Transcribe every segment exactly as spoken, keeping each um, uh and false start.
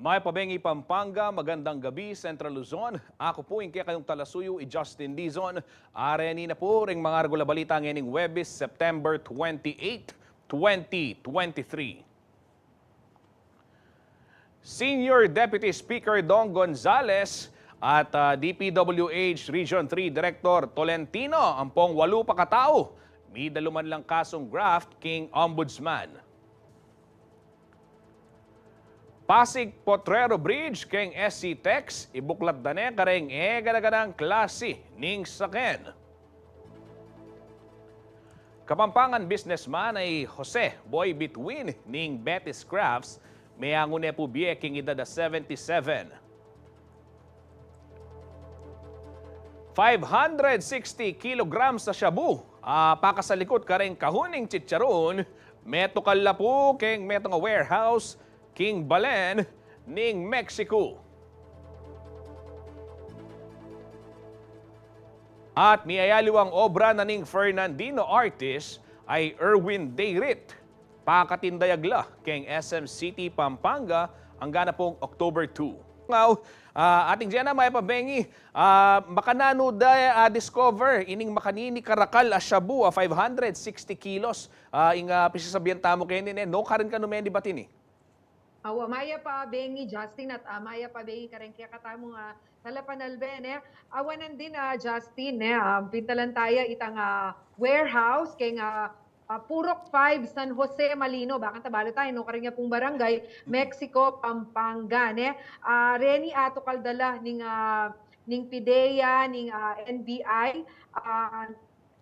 Mayap a bengi Pampanga, magandang gabi Central Luzon. Aku pu ing kekayung talasuyu, i Justin Dizon. Areni na pu ring mga regular balita ngening Huwebes, September twenty-eight, twenty twenty-three. Senior Deputy Speaker Dong Gonzales at, ah, D P W H Region three Director Tolentino ampong walu pa katau midaluman lang kasung graft king Ombudsman. Pasig Potrero Bridge keng S C Tex, ibuklat da ne kareng e gana-ganang klasi ning saken. Kapampangan businessman a i Jose Boy Bituin ning Betty's Crafts, meangu ne pu bie king edad a seventy-seven. Five hundred sixty kilograms a shabu a pakasalikut kareng kahun ning chicharun, metukal la pu keng metung a warehouse king balen ning Mexico. At miyayaliwang obra na ning Fernandino artist a i Erwin Dayrit. Pakatindayag la keng S M City, Pampanga, angga na pung October two. Ngaw, ah, ating Jenna, mayap a bengi, ah, makananu da, ah, discover ining makanini karakal a shabu a five hundred sixty kilos, ah, ing, ah, pisasabian tamu keni, ne, nukarin kanu menibat ini? Awa, mayap a bengi, Justin, at, ah, mayap a bengi kareng kekatamung, ah, talapanalbe, ne? Awa nandin, ah, Justin, ne? Ah, pintalan taya itang, ah, warehouse keng, ah, ah, Purok five, San Jose, Malino. Bakanta balu taya, nukarin ya pung barangay, Mexico, Pampanga, ne? Ah, reni atukal da la ning, ah, ning PDEA, ning, ah, N B I, ah,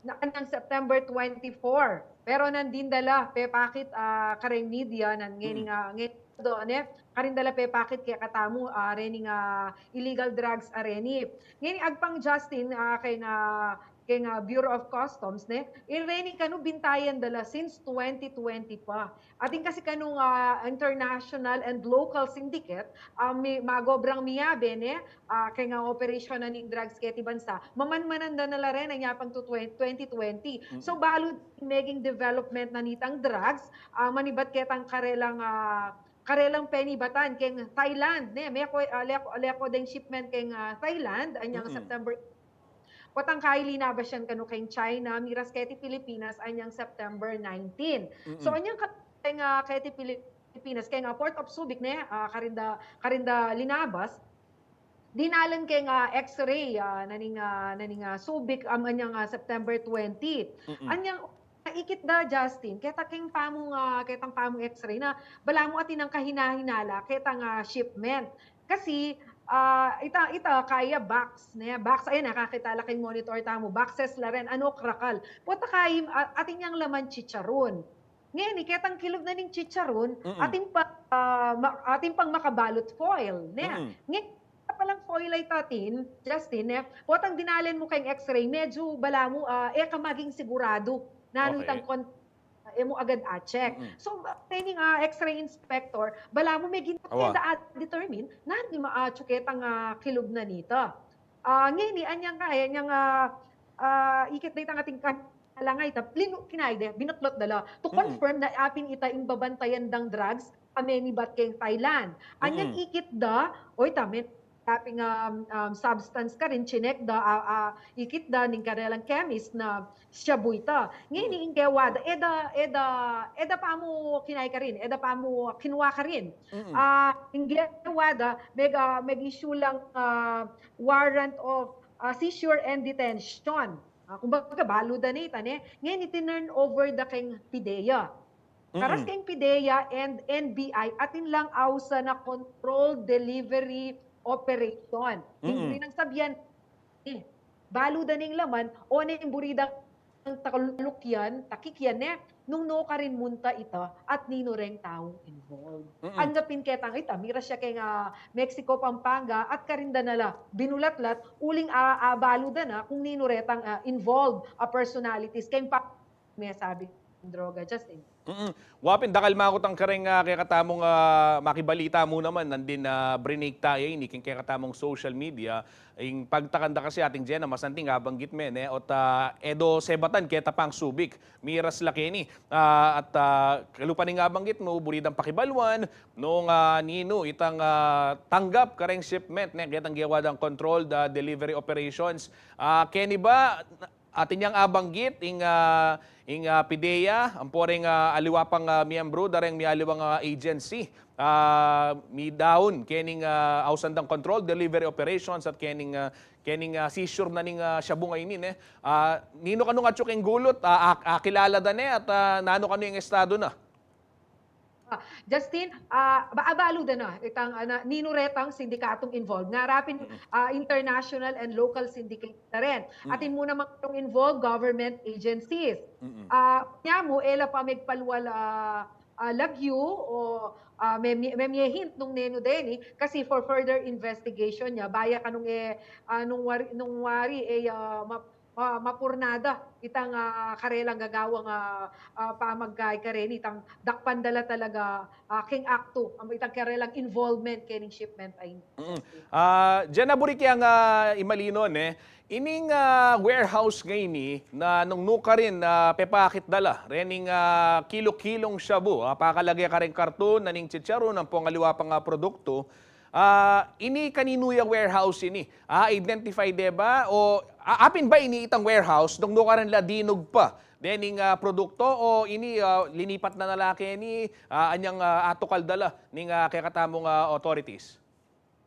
na, anyang September twenty-four. Pero nandin da la pepakit, ah, kareng media, nan ngeni, mm, nga, ngeni do, ne? Karin da la pepakit kekatamu, ah, rening, ah, illegal drugs a reni. Ngeni agpang Justin, ah, keng, ah, keng, ah, Bureau of Customs, ne? Ireni kanu bintayan da la since twenty twenty pa. Atin kasi kanung, ah, international and local syndicate, ah, mi-, magobrang miyabe, ne, ah, keng, ah, operasyon na ning drugs keti bansa, mamanmanan da na la rin anyapang to twen-, twenty twenty. Mm-mm. So, balu meging development na nitang drugs, ah, manibat ketang karelang, ah, karelang penibatan keng Thailand, ne, meko, ah, leko, leko deng shipment keng, ah, Thailand, anyang, mm-mm, September. Potang kayi linabas yan kanu keng China, miras keti Pilipinas, anyang September nineteen. So, mm-mm, anyang ka-, keng, ah, keti Pilipinas, keng, ah, Port of Subic, ne, ah, karin da, karin da linabas, dinalan keng, ah, X-ray, ah, na ning, ah, na ning, ah, Subic, am, anyang, ah, September twenty. Mm-mm. Anyang, ah, ikit da, Justin, keta keng pamung, ah, ketang pamung X-ray na, balamu atin nang kahinahinala, ketang, ah, shipment. Kasi, ah, ita, ita, kaya box, ne? Box, ayan, nakakita la keng monitor tamu, boxes la rin, ano, karakal. Pota kayi, ah, atin yang laman chicharun. Ngeni, ketang kilub na ning chicharun, mm-mm, atin pa, ah, ma-, atin pang makabalut foil, ne? Mm-mm. Ngeni, palang foil a ita atin, Justin, ne? Potang dinalen mu keng X-ray, medyu balamu, ah, e ka maging siguradu nanu, okay, itang kon-, e mu agad a-check. Mm-mm. So, training, ah, X-ray inspector, balamu meging, awa, keta a-determine nanu ing ma-, ah, ketang, ah, kilub na nita. Ah, ngeni, anyang kaya, anyang, ah, ah, ikit da itang atin ka-, Ala nga ita, linu-, kinayde, binuklot da la. To, mm-mm, confirm na apin ita ing babantayan dang drugs a menibat keng Thailand. Anyang, mm-mm, ikit da, oy, tamen, apin, um, um, substance karin, chinek da, ah, ah, ikit da ning karelang chemist na shabu ita. Ngeni, mm, ing kewa da, e da, e da, e da pamu kinay karin, e da pamu kinua karin. Mm-mm. Ah, ing kewa da, meg-, ah, meg-issue lang, ah, warrant of, ah, seizure and detention. Ah, kumbaga, balu da ne ita, ne? Ngeni, tinurn over da keng PDEA. Karas, mm-mm, keng PDEA and N B I, atin lang ausan a controlled delivery operation. Mm-mm. Ing buri nang sabian, e, balu da ning laman, o ne ing buri dang takalukyan, takikyan, ne? Nung nukarin munta ita at ninu reng taung involved. Mm-mm. Angga pin ketang ita, miras ya keng, ah, Mexico, Pampanga, at karin da na la binulatlat, uling, ah, ah, balu da na kung ninu retang, ah, involved, ah, personalities. Keng pa-, mesabi droga, Justin. Mm. Wa pin, dakal makutang kareng, ah, kekatamung, ah, makibalita mu naman, nandin, ah, brinake taya ini king kekatamung social media, ing pagtakanda kasi ating Jenna, masanting abanggit me, ne, ot, ah, e do sebatan keta pang Subic, miras la keni, ah, at, ah, kalupa ning abanggit mu, buri dang pakibaluan, nung, ah, ninu itang, ah, tanggap kareng shipment, ne, ketang gewa dang controlled, ah, delivery operations, ah, keni ba, atin yang abanggit ing, ah, ing, ah, PDEA, ampo reng, ah, aliwa pang, ah, miyembru da reng mialiwang, ah, agency, ah, midaun kening, ah, ausan dang control, delivery operations at kening, ah, kening, ah, seizure na ning, ah, shabu ngeni, ne. Ah, ninu kanu ngan atyu keng gulut, ah, ak-, akilala da ne at, ah, nanu kanu ing estadu na? Ah, Justin, ah, ba abalu da na itang, ah, na, ninu retang sindikatung involved. Ngara pin, ah, international and local syndicate na rin. Atin mu namang itong involved government agencies. Mm-mm. Ah, nya mu, e la pa megpalual, ah, ah, lagyu o, ah, me, me, me hint nung nenu deni, kasi for further investigation nya, baya kanung e, ah, nung wari, nung wari, e, ah, ma-, ah, mapurnada itang, ah, karelang gagawang, ah, ah, pamagkay kareni, itang dakpan da la talaga, ah, keng aktu, am, itang karelang involvement kening shipment a ini. Mm. Ah, Jenna, buri keng, ah, imalino, ne, ining, ah, warehouse ngeni na nung nukarin, ah, pepakit da la rening, ah, kilu-kilung shabu, ah, pakalage kareng karton na ning chicharon ampong aliwa pang, ah, produktu, ah, ini kaninu yang warehouse ini? Ah, identify de ba? O, ah, apin ba ini itang warehouse nung nukarin la dinugpa dening, ah, produktu, o ini, ah, linipat na na la keni, ah, anyang, ah, atukal da la ning, ah, kekatamung, ah, authorities?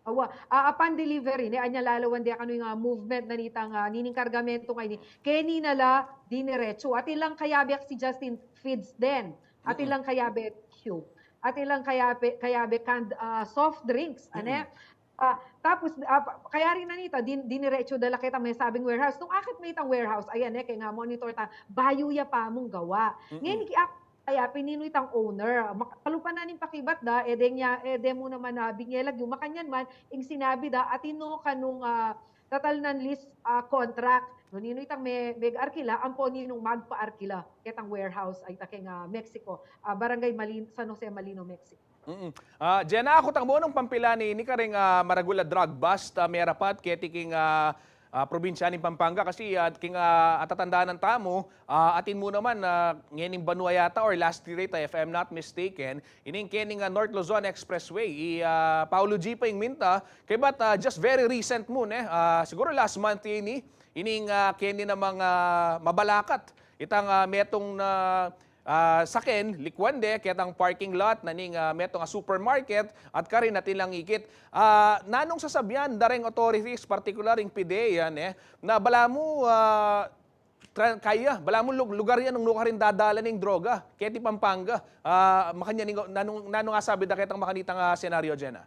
Awa, ah, upon delivery, ne, anya lalawan de kanu ing, ah, movement na nitang, ah, nining kargamentu ngeni, keni na la diniretsu. Atin lang kayabe, si Justin, feeds din. Atin lang kayabe, tube. Atin lang kayabe, kayabe canned, ah, soft drinks, ane? Ah, tapos, ah, pa-, kaya rin na nita, din, diniretsu da la ketang mesabing warehouse. Nung akit me itang warehouse, ayan, e, kaya nga monitor ta, bayu ya pa mung gawa. Ngeni, ki-, kaya pin ninu itang owner, mak-, kalupa na ning pakibat da, e de nya, e de mu naman, ah, binye lagyu, makanyan man, ing sinabi da, atin no kanung, ah, tatalnan lease, ah, contract, no, ninu itang me-, meg-arkila, ampo ninung magpa-arkila ketang warehouse a ita keng, ah, Mexico, ah, Barangay Malin-, San Jose Malino, Mexico. Mm. Ah, Jenna, akutang mu nung pampilani ini kareng, ah, maragul a drug bust, ah, merapat keti king, ah, ah, probinsya ning Pampanga kasi, ah, king, ah, atatandanan tamu, ah, atin mu naman, ah, ngening banua yata or last year ita, if I'm not mistaken, ining kening, ah, North Luzon Expressway, i, ah, Paulo G pa ing minta, kaybat, ah, just very recent mu, ne, ah, siguro last month ini, ining, ah, keni namang, ah, mabalakat itang, ah, metung na ah, saken, likuan de ketang parking lot na ning, ah, metung a supermarket at karin atin lang ikit. Ah, nanung sasabian da reng authorities, partikular ing PDEA, ne, na balamu, ah, tra-, kaya, balamu lug-, lugar yan nung nukarin dadala ning droga keti Pampanga. Ah, makanyan ning, nanung, nanung asabi da ketang makanitang, ah, senaryo, Jenna?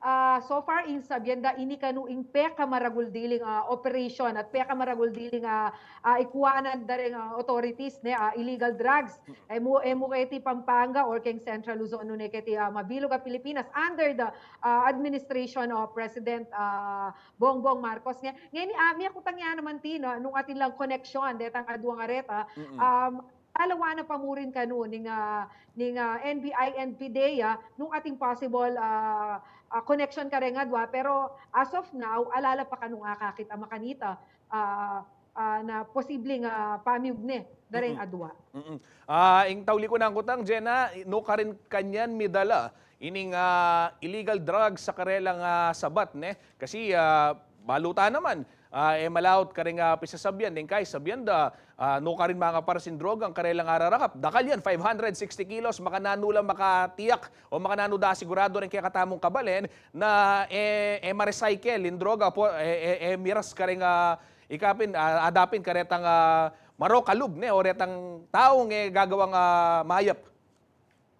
Ah, so far, ing sabian da, ini kanu ing pekamaragul diling, ah, operation at pekamaragul diling, ah, ah, ikuanan da reng, ah, authorities, ne, ah, illegal drugs. E mu, e mu keti Pampanga or keng Central Luzon, nune keti, ah, mabilug a Pilipinas under the, ah, administration of President, ah, Bongbong Marcos. Nge-, ngeni, ah, miyakutang ya naman ti, no, nung atin lang koneksyon detang aduang areta, um, lalawanan pa mu rin kanu ning, ah, ning, ah, N B I and PDEA nung ating possible, ah, ah, connection kareng adwa, pero as of now, ala la pa kanung akakit a makanita, ah, ah, na posibleng, ah, pamiugne da reng adwa. Mm-mm. Ah, ing tauli ku nang kutang, Jenna, nukarin kanyan midala ining, ah, illegal drugs sa karelang, ah, sabat, ne? Kasi, ah, balu ta naman, ah, e malaut kareng, ah, pisasabian, deng kai sabian da, ah, nukarin mangapar sing droga ing karelang ararakap. Dakal yan, five hundred sixty kilos, makananu la makatiyak o makananu da sigurado reng kekatamung kabalen na e, e ma-recycle ing droga, po, e, e, e miras kareng, ah, ikapin, ah, adapin karetang, ah, marok a lub, ne, o retang taung e gagawang, ah, mayap.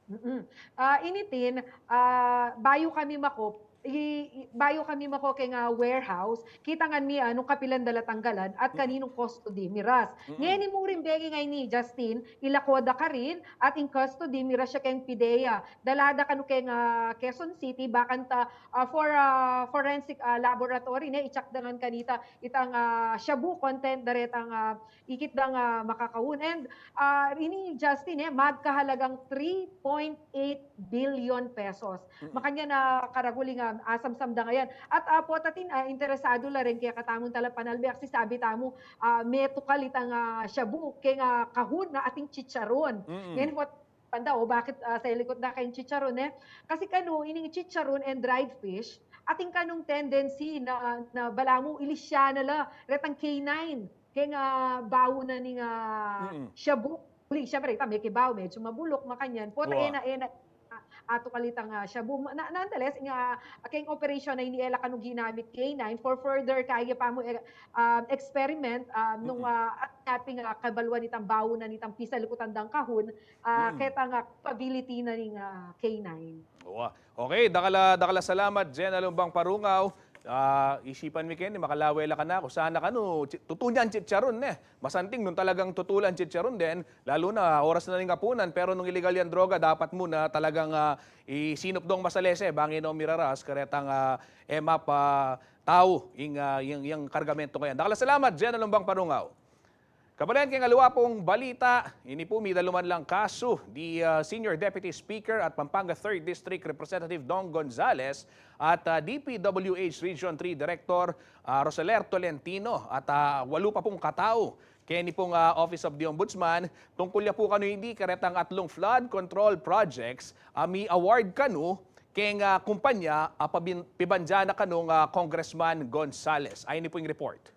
Mm-mm. Ah, initin, ah, bayu kami makup, i, i, bayu kami mako keng, ah, warehouse, kitangan mi, ah, nung kapilan da la tanggalan at kaninung custody miras. Ngeni mu rin bengi ngeni, Justin, ilako da karin at in custody miras ya keng PDEA. Dala da kanu keng, ah, Quezon City, bakanta, ah, for, ah, forensic, ah, laboratory, ne, i-check da ngan kanita itang, ah, shabu content da retang, ah, ikit dang, ah, makakahun. And, ah, ini, Justin, eh, magkahalagang three point eight billion pesos. Makanyan na karagul ing, ah, asamsam da ngayan. At, ah, potatin, ah, interesadu la rin kaya katamun talapanalbe, kasi sabi tamu, ah, metukal itang, ah, shabu keng, ah, kahun na ating chicharon. Ngayon, what, panda, o bakit, ah, sa ilikot na keng chicharon, eh? Kasi kanu, ining chicharon and dried fish, ating kanung tendency na, na balamu ilisya na la retang K nine keng, ah, bawu na ning, ah, shabu. Uli, syempre, ita, mekibau, medyo mabulok, makanyan. Pota, ena, ena, ah, atukal itang, ah, shabu. Na, nonetheless, nga, ah, keng operasyon na ini e la kanu ginamit K nine for further kaya pa mu, eh, ah, experiment, ah, nung, ah, at kaping, ah, kabaluan itang bawu na nitang pisalikutan dang kahun, ah, ketang, ah, capability na ning, ah, K nine. Wa. Okay, dakal a, dakal a salamat, Jen Alumbang Parungaw. Ah, isipan mi keni, makalawe la kanaku. Sana kanu, chi-, tutu nyan chicharon, ne. Masanting nung talagang tutu lang chicharon din, lalu na oras na ning apunan, pero nung iligal yang droga, dapat mu na talagang, ah, isinup dong masalese, bang e no miraras, karetang, ah, e mapatau ing, ah, yang, yang kargamento kayan. Dakal a salamat, Jen Alumbang Parungaw. Kapatad, keng aliwa pung balita, ini pu midaluman lang kasu di, ah, Senior Deputy Speaker at Pampanga Third District Representative Dong Gonzales at, ah, D P W H Region three Director, ah, Roseler Tolentino at, ah, walu pa pung katau keni pung, ah, Office of the Ombudsman tungkul ya pu kanu ini karetang atlung flood control projects a mi-award kanu keng, ah, kumpanya a pabin-, pibanja na kanung, ah, Congressman Gonzales. Ayni pu ing report.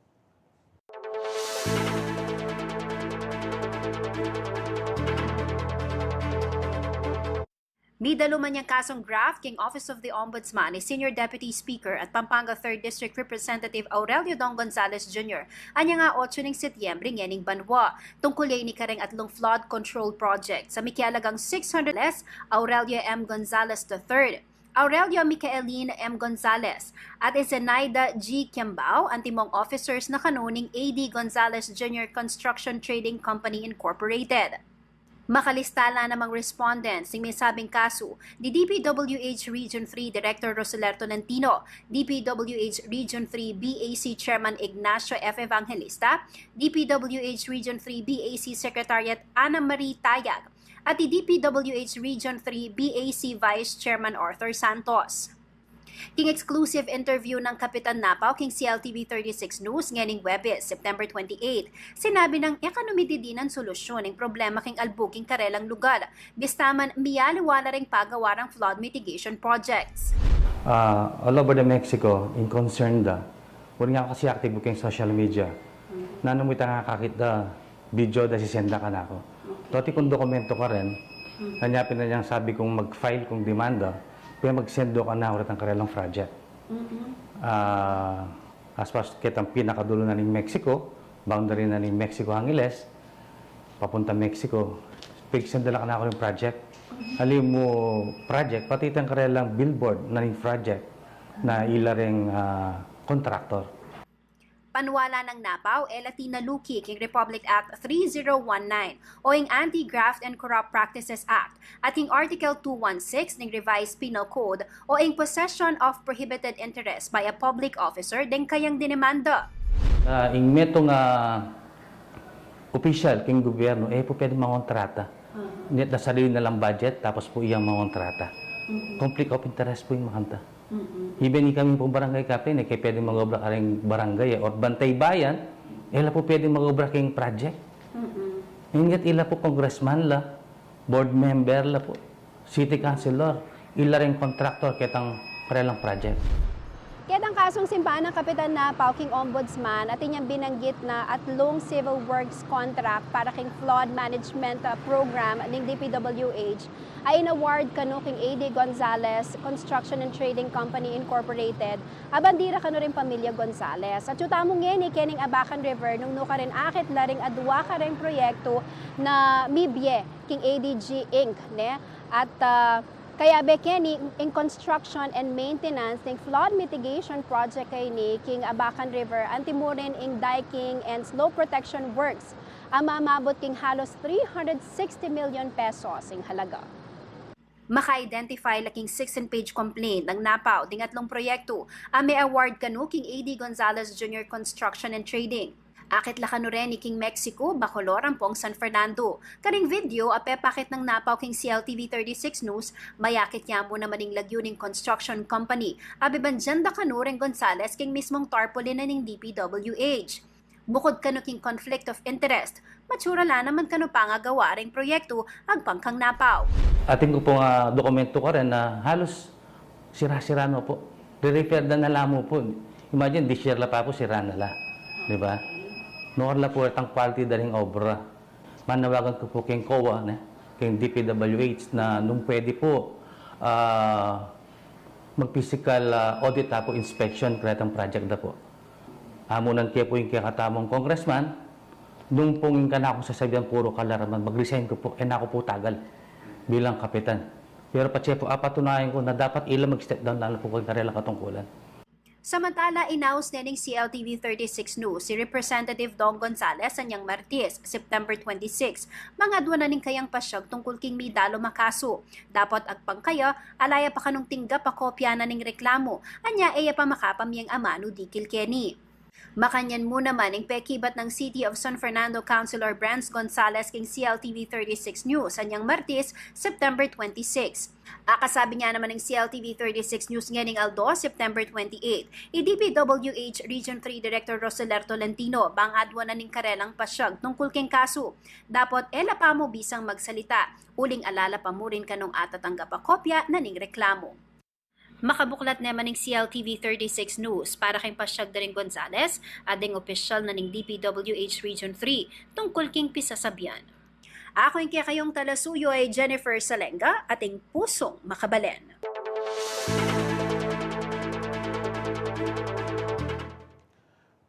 Midaluman yang kasung graft king Office of the Ombudsman i Senior Deputy Speaker at Pampanga Third District Representative Aurelio Dong Gonzales Junior, anyang a otso ning Setyembre ngening banwa. Tungkul ya ini kareng atlung flood control project a mikialagang six hundred less, Aurelio M. Gonzales the third, Aurelio Michaeline M. Gonzales, at i Zenaida G. Kimbao, antimong officers na kanu ning A D Gonzales Junior Construction Trading Company Incorporated. Makalista la namang respondents ning misabing kasu di D P W H Region three Director Roseler Tolentino, D P W H Region three B A C Chairman Ignacio F. Evangelista, D P W H Region three B A C Secretariat Ana Marie Tayag, at i D P W H Region three B A C Vice Chairman Arthur Santos. King exclusive interview nang Kapitan Napaw king C L T V thirty-six News ngening Webes, September twenty-eight, sinabi nang e kanu mididinan solusyun ing problema king albu king karelang lugal, bista man mialiwa la ring pagawa rang flood mitigation projects. Ah, all over the Mexico, in concern da, uli nga kasi aktibo king social media. Nanu mu ita nga akakit da, video da sisenda kanaku. Okay. Toti kung dokumento karin, mm, na nya pin na niyang sabi kung mag-file kung demanda, pwe mag-send do kanaku retang karelang project. Mm-mm. Ah, as far as ketang pinakadulu na ning Mexico, boundary na ning Mexico, Angeles, papunta Mexico, pig-send da la kanaku ring project. Mm-hmm. Ali mu project, pati itang karelang billboard na ning project na ila ring, ah, contractor. Panwala nang Napaw, e la tinaluki king Republic Act three zero one nine o ing Anti-Graft and Corrupt Practices Act at king Article two one six ning Revised Penal Code o ing Possession of Prohibited Interest by a Public Officer deng kayang dinemanda. Ah, ing metung a opisyal king gobyerno, e pu pwedeng mangontrata. Mhm. Niyat na sarili na lang budget, tapos pu iyang mangontrata. Mhm. Conflict of interest pu ing makanta. Mm-mm. Even ikami pung barangay captain, e ke pwedeng mag-obra kareng barangay, e, or bantay bayan, e la pu pwedeng mag-obra keng project. Mm-mm. Ngunit ila pu congressman la, board member la pu, city councilor, ila ring contractor ketang karelang project. Ketang kasung simpan nang Kapitan Napaw king Ombudsman, atin yang binanggit na atlung civil works contract para king flood management, ah, program ning D P W H, a in-award kanu king A D Gonzales Construction and Trading Company Incorporated, a bandira kanu ring pamilya Gonzales. At yu tamu ngeni kening Abacan River nung nukarin akit la ring adwa kareng proyektu na mibie king A D G Inc, ne? At, ah, Kayabe keni, ing construction and maintenance ning flood mitigation project keni king Abacan River, anti mu rin ing diking and slope protection works, a mamabut king halos three hundred sixty million pesos ing halaga. Maka-identify la king sixteen-page complaint nang NAPAO ding atlung proyektu a me-award kanu king A D Gonzalez Junior Construction and Trading. Akit la kanu reni king Mexico, Bacolor ampong San Fernando. Karing video a pepakit nang NAPAO king C L T V thirty-six News, mayakit ya mu naman ing lagyu ning construction company a bebandian da kanu reng Gonzalez king mismung tarpaulin na ning D P W H. Bukud kanu king conflict of interest, matsura la naman kanu pangagawa reng proyektu agpang kang NAPAO. Atin ku pung, ah, dokumentu karin na halos sira-sira na pu. Re-repair da na la mu pu. Imagine, this year la pa pu, sira na la. Di ba? Nor la pu retang quality da ring obra. Manawagan ku pu king COA, ne? King D P W H na nung pwede pu, ah, mag-physical, ah, audit da pu, inspection karetang project da pu. Amu nan ke pu ing kekatamung congressman, nung pung ing kanakung sasabian puru kalaraman, mag-resign ku pu, e na ku pu tagal bilang kapitan. Pero patse pu, apatunayan ku na dapat ila mag-step down na la pu king karelang katungkulan. Samantala, inaus ne ning C L T V thirty-six News i Representative Dong Gonzalez anyang Martes, September twenty-six, mangadwa na ning kayang pasyag tungkul king midalum a kasu. Dapot agpang kaya, ala ya pa kanung tinggap a kopya na ning reklamu, anya e ya pa makapamyeng amanu dikil keni. Makanyan mu naman ing pekibat nang City of San Fernando Councilor Brans Gonzalez king C L T V thirty-six News anyang Martes, September twenty-six. Akasabi na naman ning C L T V thirty-six News ngening Aldo, September twenty-eight, i D P W H Region three Director Roseler Tolentino bang adwa na ning karelang pasyag tungkul king kasu. Dapot e la pa mu bisang magsalita, uling ala la pa mu rin kanung atatanggap a kopya na ning reklamu. Makabuklat ne man ning C L T V thirty-six News para king pasyag da ring Gonzalez at ding opisyal na ning D P W H Region three tungkul king pisasabian. Aku ing kekayung talasuyu ay Jennifer Salenga, ating pusung makabalen.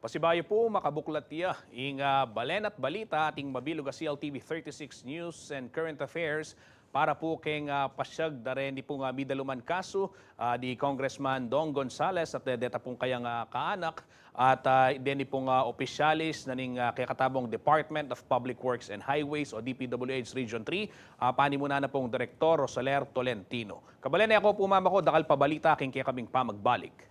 Pasibayu pu, makabuklat ya ing, ah, balen at balita ating mabilug a C L T V thirty-six News and Current Affairs para pu king, ah, pasyag da reni pung, ah, midaluman kasu, ah, di Congressman Dong Gonzalez at, eh, deta pung kayang, ah, kaanak at, ah, deni pung, ah, opisyalis na ning, ah, kekatamung Department of Public Works and Highways o D P W H Region three, ah, panimunan na pung Direktor Roseler Tolentino. Kabalen, e ku pu mamako dakal pa balita king kekaming pamagbalik.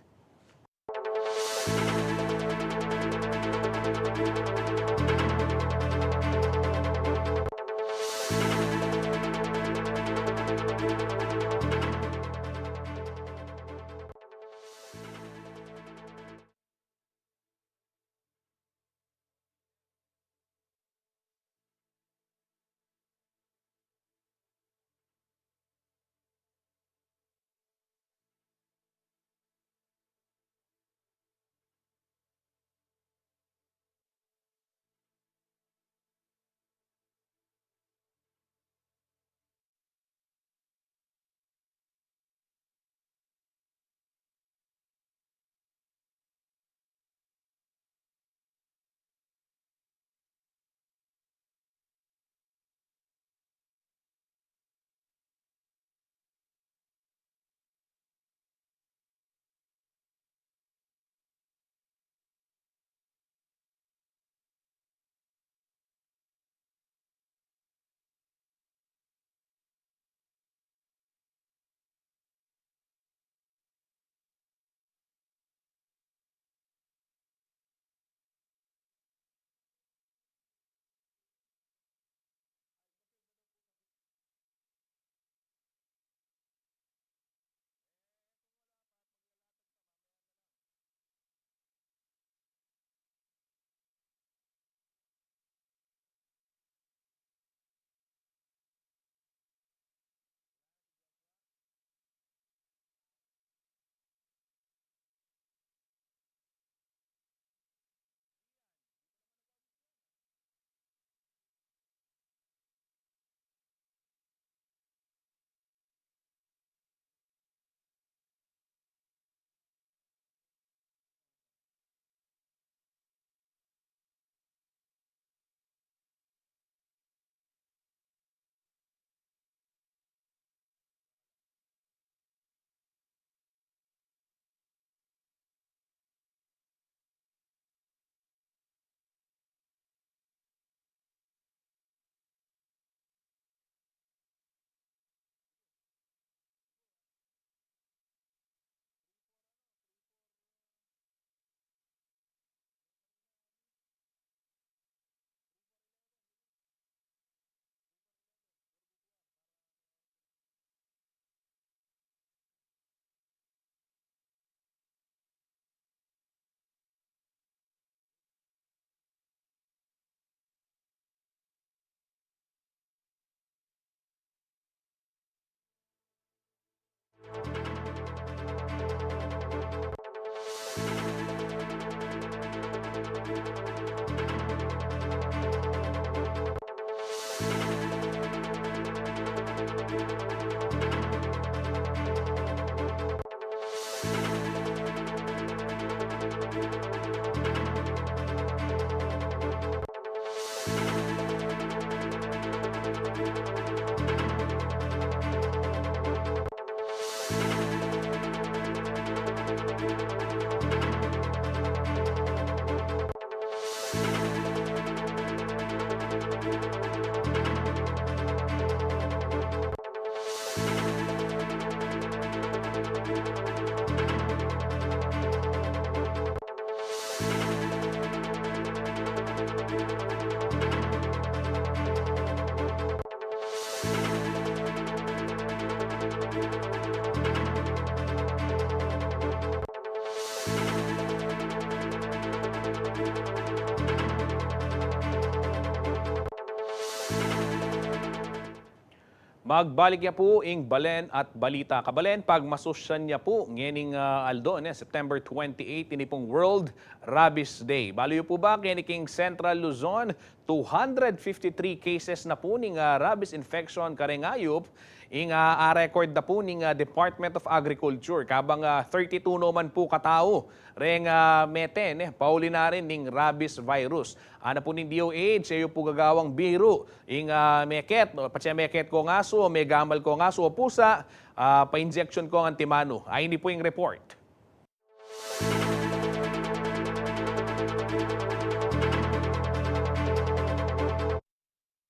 Magbalik ya pu ing balen at balita. Kabalen, pagmasusyan ya pu ngening, ah, aldo, ne, September twenty-eight, ini pung World Rabies Day. Balu yu pu ba, keni king Central Luzon, two hundred fifty-three cases na pu ning, ah, rabies infection kareng ayup ing, ah, a-record na pu ning, ah, Department of Agriculture. Kabang, ah, thirty-two no man pu katau reng, ah, mete, ne, pauli na rin ning rabies virus. Ana pu ning D O H, e yu pu gagawang biru ing, ah, meket, o patse meket kong asu, o megamal kong asu o pusa, ah, pa-injection kong antimanu. Ayni pu ing report.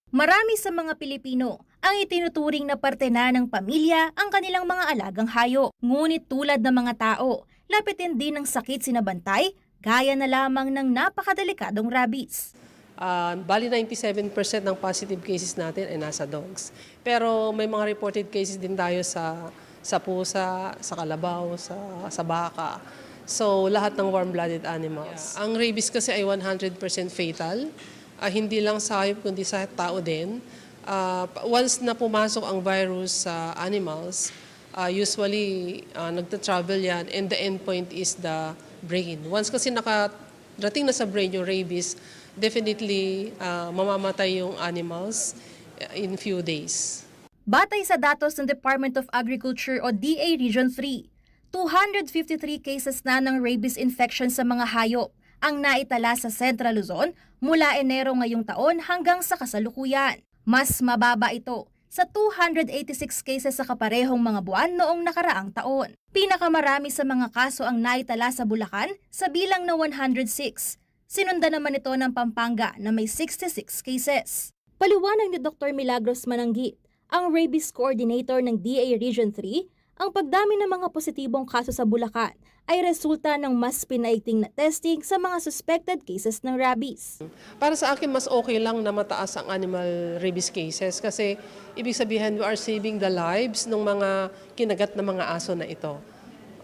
Marami sa mga Pilipino ang itinuturing na parte na ng pamilya ang kanilang mga alagang hayop. Ngunit tulad ng mga tao, lapitin din ng sakit sina bantay, gaya na lamang ng napakadelikadong rabies. Ah, bali, ninety-seven percent ng positive cases natin ay nasa dogs. Pero may mga reported cases din tayo sa, sa pusa, sa kalabaw, sa, sa baka. So, lahat ng warm-blooded animals. Yeah. Ang rabies kasi ay one hundred percent fatal. Ah, hindi lang sa hayop, kundi sa tao din. Ah, pa-, once na pumasok ang virus sa animals, ah, usually, ah, nagta-travel yan, and the endpoint is the brain. Once kasi nakarating na sa brain yung rabies, definitely, ah, mamamatay yung animals, ah, in few days. Batay sa datos ng Department of Agriculture o D A Region three, two hundred fifty-three cases na ng rabies infection sa mga hayop ang naitala sa Central Luzon mula Enero ngayong taon hanggang sa kasalukuyan. Mas mababa ito sa two hundred eighty-six cases sa kaparehong mga buwan noong nakaraang taon. Pinakamarami sa mga kaso ang naitala sa Bulacan sa bilang na one hundred six. Sinundan naman ito ng Pampanga na may sixty-six cases. Paliwanag ni Doktor Milagros Mananggit, ang rabies coordinator ng D A Region three, ang pagdami ng mga positibong kaso sa Bulacan ay resulta ng mas pinaigting na testing sa mga suspected cases ng rabies. Para sa akin, mas okay lang na mataas ang animal rabies cases kasi ibig sabihin, we are saving the lives ng mga kinagat na mga aso na ito.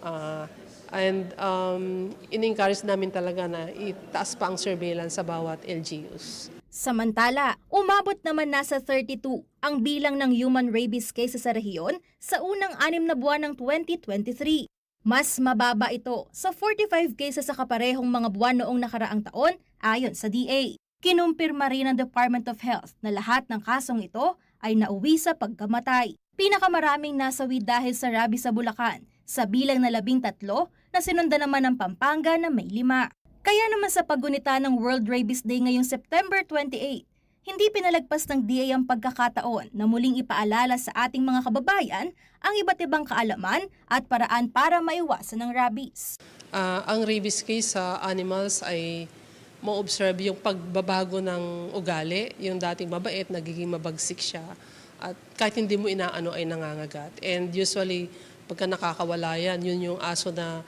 Ah, and, um, in-encourage namin talaga na itaas pa ang surveillance sa bawat L G Us. Samantala, umabot naman na sa thirty-two ang bilang ng human rabies cases sa rehiyon sa unang anim na buwan ng twenty twenty-three. Mas mababa ito sa forty-five cases sa kaparehong mga buwan noong nakaraang taon, ayon sa D A. Kinumpirma rin ng Department of Health na lahat ng kasong ito ay nauwi sa pagkamatay. Pinakamaraming nasawi dahil sa rabies sa Bulacan, sa bilang na labing tatlo, na sinundan naman ng Pampanga na may lima. Kaya naman, sa paggunita ng World Rabies Day ngayong September twenty-eight, hindi pinalagpas ng D A ang pagkakataon na muling ipaalala sa ating mga kababayan ang iba't ibang kaalaman at paraan para maiwasan ang rabies. Ah, ang rabies case sa animals ay ma-observe yung pagbabago ng ugali, yung dating mabait, nagiging mabagsik siya. At kahit hindi mo inaano ay nangangagat. And usually, pagka nakakawala yan, yun yung aso na,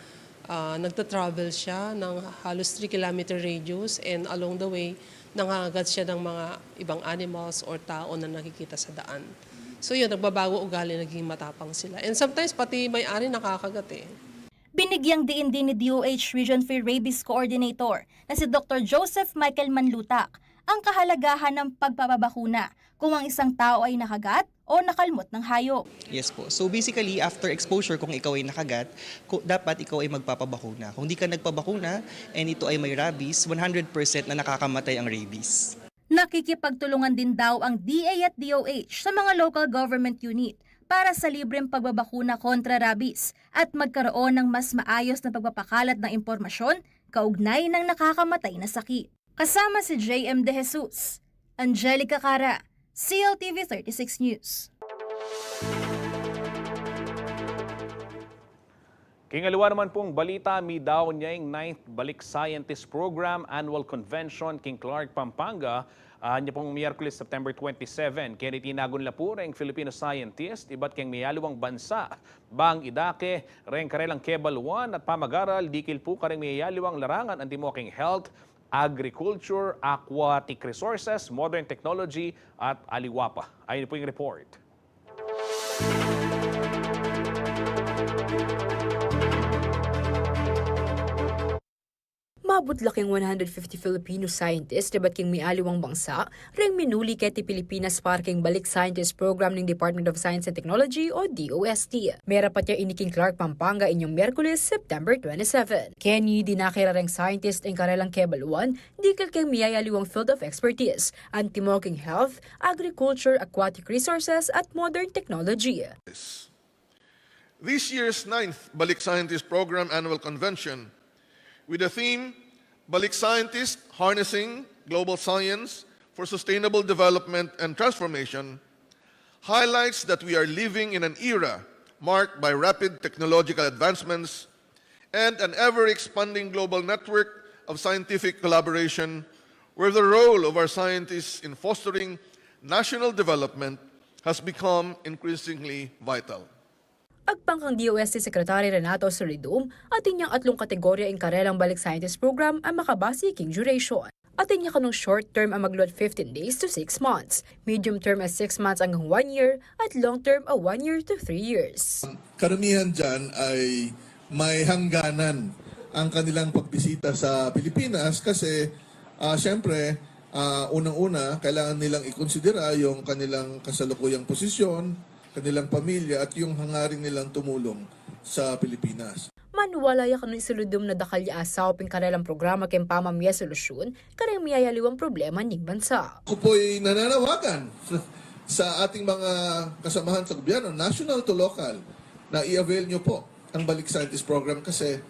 ah, nagta-travel siya ng halos three kilometer radius, and along the way, nangangagat siya ng mga ibang animals or tao na nakikita sa daan. So yun, nagbabago ugali, naging matapang sila. And sometimes, pati may-ari nakakagat eh. Binigyang diin din ni D O H Region three Rabies Coordinator na si Doktor Joseph Michael Manlutak ang kahalagahan ng pagpapabakuna kung ang isang tao ay nakagat o nakalmot ng hayop. Yes po. So basically, after exposure, kung ikaw ay nakagat, ku- dapat ikaw ay magpapabakuna. Kung di ka nagpabakuna and ito ay may rabies, one hundred percent na nakakamatay ang rabies. Nakikipagtulungan din daw ang D A at D O H sa mga local government unit para sa libreng pagbabakuna kontra rabies at magkaroon ng mas maayos na pagpapakalat ng impormasyon kaugnay ng nakakamatay na sakit. Kasama si J M De Jesus, Angelica Cara, C L T V thirty-six News. King aliwa naman pung balita, midaun ya ing ninth Balik Scientist Program Annual Convention king Clark, Pampanga, ah, nya pung Miyerkules, September twenty-seven. Keni tinagun la pu reng Filipino scientist ibat keng miyaliwang bansa bang idake reng karelang kebaluan at pamagaral dikil pu kareng miyaliwang larangan antimo king health, agriculture, aquatic resources, modern technology at aliwa pa. Ayon pu ing report. Mabut la king one hundred fifty Filipino scientists ibat king mialiwang bangsa reng minuli keti Pilipinas para king Balik Scientist Program ning Department of Science and Technology o D O S T. Merapat ya ini king Clark, Pampanga inyong Miyerkules, September twenty-seven. Keni dinake ra reng scientist ing karelang kebaluan dikil king miyayaliwang field of expertise antimo king health, agriculture, aquatic resources at modern technology. This year's ninth Balik Scientist Program Annual Convention, with the theme Balik Scientist: Harnessing Global Science for Sustainable Development and Transformation, highlights that we are living in an era marked by rapid technological advancements and an ever-expanding global network of scientific collaboration, where the role of our scientists in fostering national development has become increasingly vital. Agpang kang D O S T Secretary Renato Solidum, atin yang atlung kategorya ing karelang Balik Scientist Program a makabase king duration. Atin ya kanung short term a magluad fifteen days to six months, medium term a six months anggang one year, at long term a one year to three years. Karamihan diyan ay may hangganan ang kanilang pagbisita sa Pilipinas kasi, ah, siyempre, ah, unang-una, kailangan nilang ikonsidera yung kanilang kasalukuyang posisyon, kanilang pamilya, at yung hangarin nilang tumulong sa Pilipinas. Maniwala ya kanu i Solidum na dakal ya asaup ing karelang programa king pamamie solusyun kareng miyayaliwang problema ning bansa. Ako po'y nananawagan sa ating mga kasamahan sa gobyerno, national to local, na i-avail nyo po ang Balik Scientist Program kasi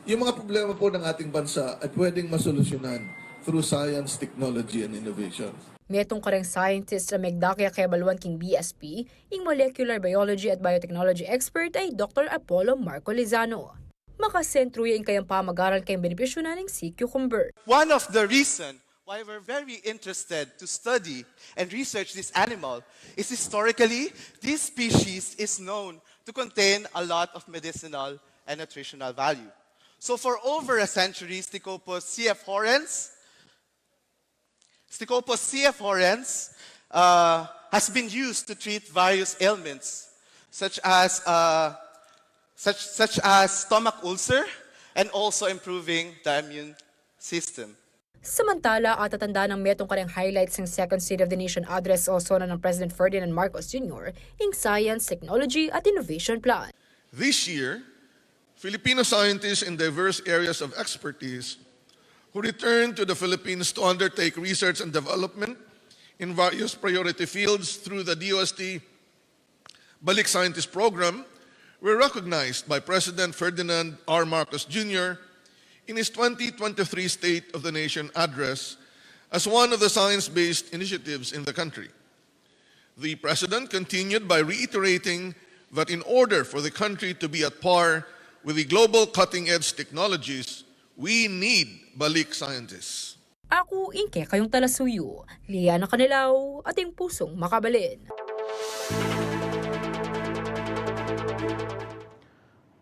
yung mga problema po ng ating bansa ay pwedeng masolusyonan through science, technology, and innovation. Metung kareng scientist a megdake a kebaluan king B S P, ing molecular biology at biotechnology expert a i Doktor Apollo Marco Lizano. Makasentru ya ing kayang pamagaral king benepisyu na ning sea cucumber. One of the reason why we're very interested to study and research this animal is historically, this species is known to contain a lot of medicinal and nutritional value. So for over a century, Stichopus C F horrens, Stichopus C F horrens, uh, has been used to treat various ailments, such as, uh, such, such as stomach ulcer, and also improving the immune system. Samantala, atatanda nang metung kareng highlights ning Second State of the Nation Address o sona nang President Ferdinand Marcos Junior, ing Science, Technology at Innovation Plan. This year, Filipino scientists in diverse areas of expertise who returned to the Philippines to undertake research and development in various priority fields through the D O S T Balik Scientist Program were recognized by President Ferdinand R. Marcos Junior in his twenty twenty-three State of the Nation Address as one of the science-based initiatives in the country. The President continued by reiterating that in order for the country to be at par with the global cutting-edge technologies, we need Balik scientists. Aku ing kekayung talasuyu, Liana Canelao, ating pusung makabalen.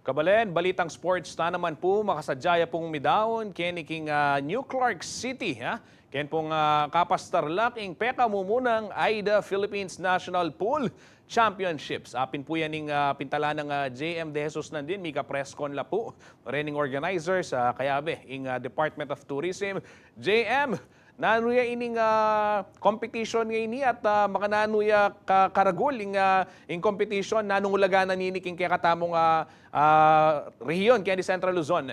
Kabalen, balitang sports ta naman pu, makasadya ya pung midaun keni king, ah, New Clark City, ha? Ken pung, ah, kapastarlak ing pekamumunang AIDA Philippines National Pool Championships. Apin pu yan ing, ah, pintala nang, ah, J M De Jesus nandin, mika-press con la pu rening organizers, ah, kayabe ing, ah, Department of Tourism. J M, Nanu ya ining, ah, competition ngeni at, ah, makananu ya ka-, karagul ing, ah, ing competition, nanung ulagan na nini king kekatamung, ah, ah, rehiyon, keni Central Luzon?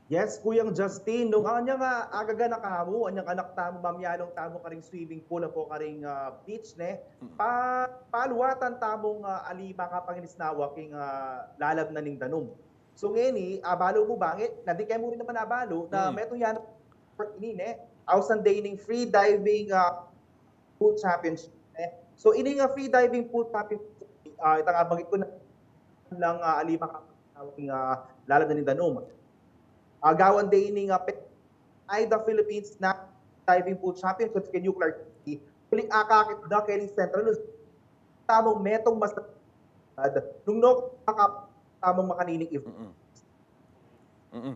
Yes, Kuyang Justin, nung anyang, ah, agaganaka mu, anyang anak tamu, mamyalung tamu karing swimming pool, apo karing, ah, beach, ne? Mm. Pa-, paluatan tamung, ah, ali makapanginisnawa king, ah, lalab na ning danum. So, ngeni, abalu mu bangin, na di kemu rin naman abalu, na Mm. metung yan, ini, ne? Ausan de ining free diving, ah, pool championship, ne? So, ini nga free diving pool championship, ah, itang abanggit ku na lang, ah, ali makapanginisnawa king, ah, lalab na ning danum. Ah, gawan de ini nga pe-, ay the Philippines na diving pool championship keng New Clark City. Uling akakit da keni Central Luzon. Tamung metung mas nung no kaka-, tamung makanining event. Mm-mm. Mm-mm.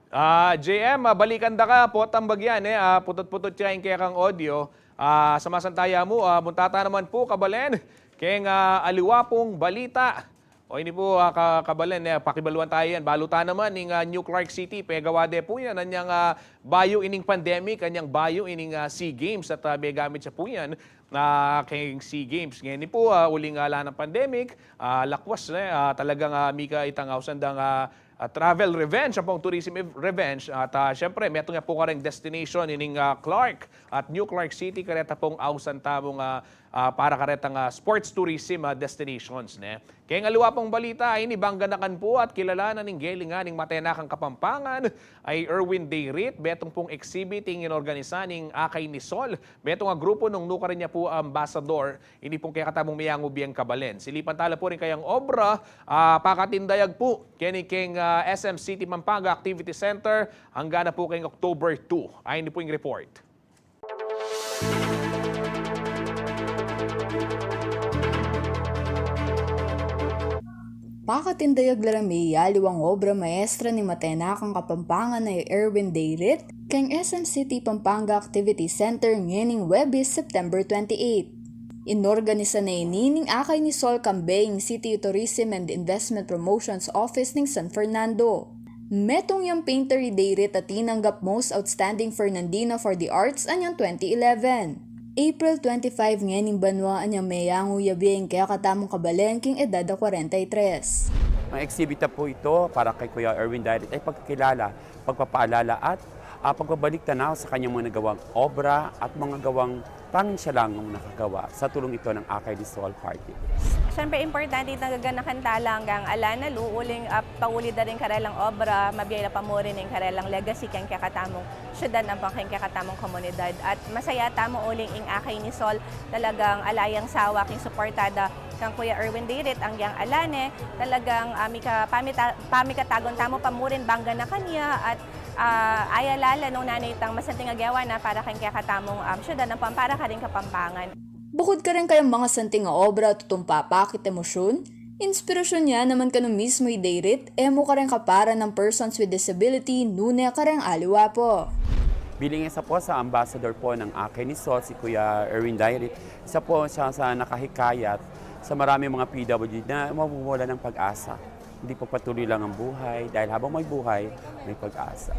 Ah, J M, ah, balikan da ka, potang bagyan, eh, ah, putut-putut ya ing kekang audio. Ah, samasantaya mu, ah, munta ta naman pu, kabalen, keng, ah, aliwa pung balita. O, ini pu, ah, ka-, kabalen, eh, pakibaluan tayu yan. Balu ta naman ing, ah, New Clark City, pegawa de pu yan anyang, ah, bayu ining pandemic, anyang bayu ining, ah, SEA Games at, ah, megamit ya pu yan, ah, keng SEA Games. Ngeni pu, ah, uling, ah, ala nang pandemic, ah, lakwas, eh, ah, talagang, ah, mika itang ausan dang, ah, ah, travel revenge, ampong tourism ev-, revenge. At, ah, siyempre, metung ya pu kareng destination ining, ah, Clark at New Clark City, kareta pung ausan tamung, ah, ah, para karetang, ah, sports tourism, ah, destinations, ne? Keng aliwa pung balita, ini bang ganakan pu at kilala na ning gelingan ning Matenakang Kapampangan, ay Erwin Dayrit, metung pung exhibit ing inorganisa ning Akay ni Sol, metung a grupu nung nukarin ya pu ambassador, ini pung kekatamung meyangu beng kabalen. Silipan tala pu ring kayang obra, ah, pakatindayag pu keni keng, ah, S M City Pampanga Activity Center, angga na pu keng October two. Ay, ini pu ing report. Pakatindayag la ring miyaliwang obra maestra ning Matenakang Kapampangan a i Erwin Dayrit keng S M City Pampanga Activity Center ngening Webis, September twenty-eight. Inorganisa na ini ning Akay ni Sol kambe ing City Tourism and Investment Promotions Office ning San Fernando. Metung yang painter i Dayrit a tinanggap Most Outstanding Fernandino for the Arts anyang twenty eleven. April twenty-five ngening banua anyang meyangu ya bie ing kekatamung kabalen king edad a kwarenta y tres. Ang eksibita po ito para kay Kuya Erwin Dayrit ay pagkakilala, pagpapaalala at, ah, pagbabalik tanaw sa kanyang mga nagawang obra at mga gawang tanging siya lang ang nakagawa sa tulong ito ng Akay ni Sol Party. Siyempre, importante itang gaganakan tala anggang ala na lu, uling, ah, pauli da ring karelang obra, mabie la pamuri ning karelang legacy keng kekatamung syudad ampong keng kekatamung komunidad. At masaya tamu uling ing Akay ni Sol talagang ala yang sawa king suporta da kang Kuya Erwin Dayrit anggang ala ne, talagang, ah, mika-, pamita-, pamikatagun tamu pamurin bang ganakan ya at, ah, ayala la nung nanu itang masanting a gewa na para keng kekatamung, um, syudad ampong para karing Kapampangan. Bukud kareng kayang masanting a obra a tutung papakit emosyun, inspirasyun ya naman kanu mismu i Dayrit, e mu kareng kaparan nang persons with disability, nune kareng aliwa pu. Bilang isa po sa ambassador po ng Akay ni Sol, si Kuya Erwin Dayrit, isa po siya sa nakahikayat sa maraming mga P W D na mamumula ng pag-asa. Hindi pagpatuloy lang ang buhay, dahil habang may buhay, may pag-asa.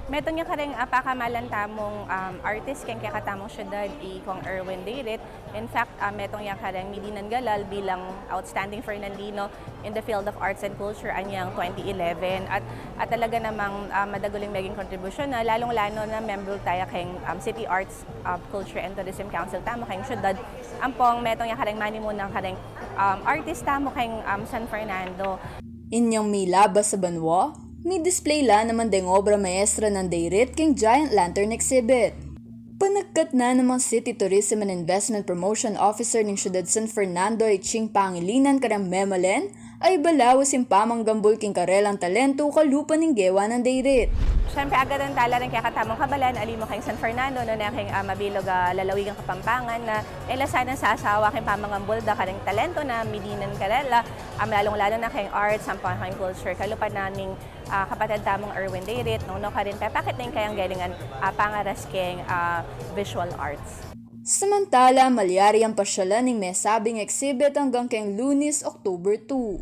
Metung ya kareng, ah, pakamalan tamung, um, artist keng kekatamung syudad, i Kong Erwin Dayrit. In fact, ah, metung ya kareng midinan galal bilang Outstanding Fernandino in the field of arts and culture anyang twenty eleven. At, at talaga namang, ah, madagul ing meging kontribusyun na, lalung-lalo na membro taya keng, um, City Arts, ah, Culture and Tourism Council tamu keng syudad. Ampong metung ya kareng manimunang kareng, um, artist tamu keng, um, San Fernando. Inyang milabas sa banua, mi-display la naman deng obra maestra nang Dayrit keng Giant Lantern Exhibit. Panagkat na namang City Tourism and Investment Promotion Officer ning syudad San Fernando, i Ching Pangilinan, kareng memalen, ay balawas ing pamanggambul king karelang talentu kalupa ning gewa nang Dayrit. Siyempre, agad ang tala ring kekatamung kabalen, ali mu keng San Fernando, nune keng, ah, mabilug a lalawigang Kapampangan na e la sanang sasawa keng pamanggambul da kareng talentu na midinan karela, ah, lalung-lalo na keng arts, ampong keng culture, kalupa na ning, ah, kapatad tamung Erwin Dayrit, nung nukarin pepakit na ing kayang gelingan, ah, pangaras keng, ah, visual arts. Samantala, malyari yang pasyalan ing mesabing exhibit anggang keng Lunes, October two.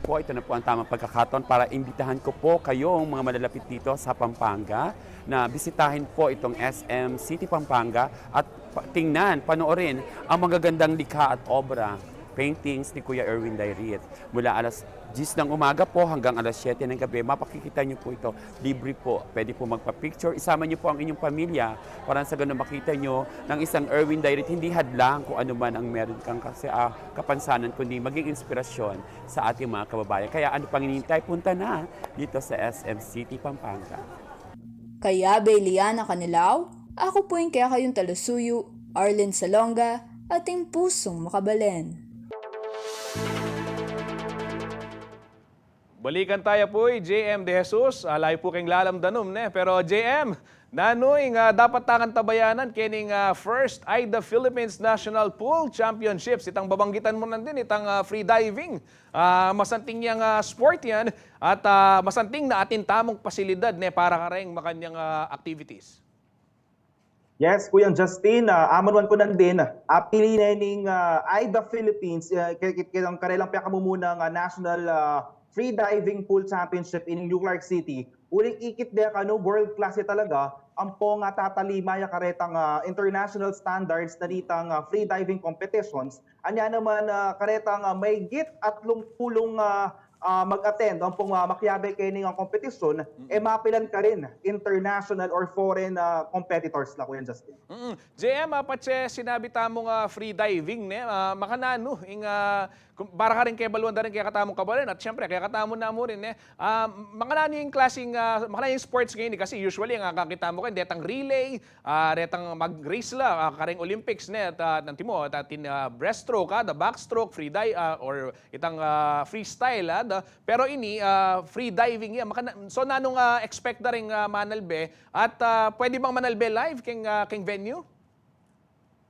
Po, ito na po ang tamang pagkakataon para imbitahan ko po kayong mga malalapit dito sa Pampanga na bisitahin po itong S M City Pampanga at pa- tingnan, panoorin ang magagandang likha at obra, paintings ni Kuya Erwin Dairit. Mula alas diyes ng umaga po hanggang alas siyete ng gabi, mapakikita niyo po ito. Libre po. Pwede po magpa-picture. Isama niyo po ang inyong pamilya para sa ganun makita niyo ng isang Erwin Dairit. Hindi hadlang kung ano man ang meron kang kasi, ah, kapansanan, kundi maging inspirasyon sa ating mga kababayan. Kaya ano pang hinihintay? Punta na dito sa S M City Pampanga. Kaya, Beliana Canilaw, ako po yung kaya kayong talusuyo, Arlen Salonga, ating pusong makabalen. Balikan taya pu i J M De Jesus, alayu pu keng lalam danum, ne? Pero J M, nanu ing, ah, dapat tang antabayanan kening, ah, first AIDA Philippines National Pool Championships, itang babanggitan mu nandin, itang, ah, free diving. Ah, masanting yang, ah, sport yan at, ah, masanting na atin tamung pasilidad, ne, para kareng makanyang, ah, activities. Yes, Kuyang Justin, ah, amu naman ku nandin, ah, apili ne ning, ah, AIDA Philippines, ah, ke-, ke-, ke-, ang karelang pekamumunang, ah, National, ah, Free Diving Pool Championship in New Clark City. Uling ikit de kanu, world class ya talaga, ampong, ah, tatalima ya karetang, ah, international standards na nitang, ah, free diving competitions. Anya naman, ah, karetang, ah, mahigit atlung pulung, ah, ah, mag-attend, ampong, ah, makiabe kening, ah, kompetisyon, e mapilan karin international or foreign, ah, competitors la, Kuya Justin. Mm. J M, ah, patse sinabi tamung, ah, free diving, ne? Ah, makananu ing, ah, kum-, para karing kebaluan da ring kekatamung kabalen at siyempre kekatamu namu rin, ne? Ah, makananu ing klasing, ah, makananu ing sports ngeni? Kasi usually ang akakita mu keni detang relay, ah, detang mag-race la, ah, kareng Olympics, ne? At, ah, antimo, at atin, ah, breaststroke, ah, the backstroke, free dive, ah, or itang, ah, freestyle, ah, da. Pero ini, ah, free diving ya. Makana-, so nanung, ah, expect da ring, ah, manalbe? At, ah, pwede bang manalbe live keng, ah, keng venue?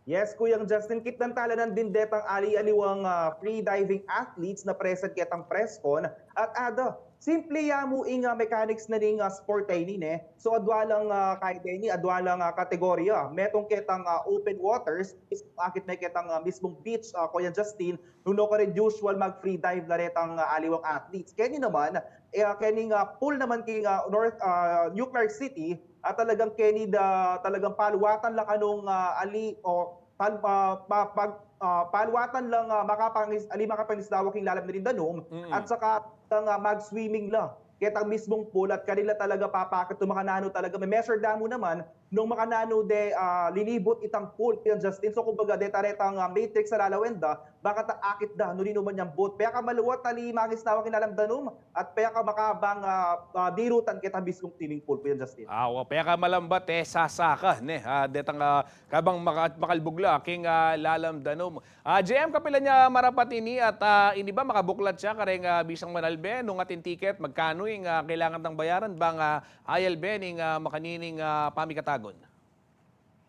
Yes, Kuyang Justin, kitnan tala nandin detang ali-aliwang, ah, free diving athletes na present ketang press con. At ada, simple ya mu ing, ah, mechanics na ning, ah, sport a ini, ne. So adwa lang, ah, kaya ini, adwa lang, ah, kategorya. Metung ketang, ah, open waters, akit ne ketang, ah, mismung beach, ah, Kuya Justin, nung nukarin usual mag-free dive la retang, ah, aliwang athletes. Keni naman, eh, ah, kening, ah, pool naman king, ah, North, ah, New Clark City, ah, talagang keni da, talagang paluwatan la kanung, ah, ali, o pal-, ah, pa-, pag, ah, paluwatan lang, ah, makapangis-, ali makapangisda wa king lalam na ning danum, mm, at saka lang, ah, mag-swimming la ketang mismung pool at kanila talaga papakit kung makananu talaga. May measure da mu naman nung makananu de, ah, lilibut itang pool, Kuya Justin. So, kumbaga, deta retang, ah, matrix a lalawen da, baka ta akit da, nung ninuman yang boat. Pekamaluwat, ali mangisda wa king lalam danum, at pekamakabang, ah, ah, dirutan ketang mismung swimming pool, Kuya Justin. Ah, wa, pekamalambat, e sasaka, ne? Ah, detang, ah, kabang maka-, makalbug la king, ah, lalam danum. Ah, J M, kapilan ya marapat ini at, ah, ini ba makabuklat ya kareng, ah, bisang manalbe? Nung atin ticket, magkanu ing, ah, kailangan tang bayaran bang, ah, ayalbe ning, ah, makanining, ah, pamikatagun?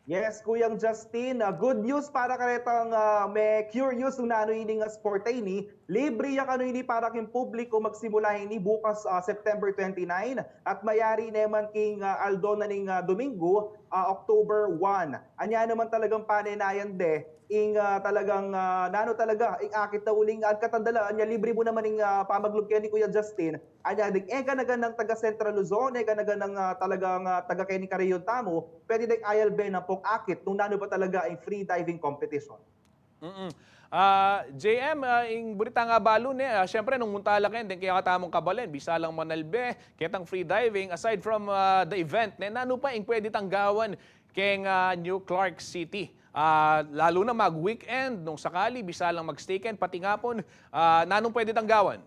Yes, Kuyang Justin, ah, good news para karetang, ah, me-curious nung nanu ining, ah, sport a ini. Libre ya kanu ini para king publiko magsimula ini bukas, ah, September twenty-nine at mayari ne man king, ah, aldo na ning, ah, Domingo, ah, October one. Anya naman talagang panenayan de, ing, ah, talagang, ah, nanu talaga, ing akit na uling agkatan da la, anya libre mu naman ing, ah, pamaglub keni, Kuya Justin. Anya ding e gana-ganang taga Central Luzon, e gana-ganang, ah, talagang, ah, taga keni kareyun tamu, pwede deng ayalbe ampong akit nung nanu pa talaga ing free diving competition. Mm. Ah, J M, ah, ing buri tang abalu, ne, ah, siyempre, nung munta la keni deng kekatamung kabalen, bisa lang manalbe ketang free diving, aside from, ah, the event, ne, nanu pa ing pwede tang gawan keng, ah, New Clark City? Ah, lalu na mag-weekend, nung sakali, bisa lang mag-staycan, pati ngapun, ah, nanung pwede tang gawan?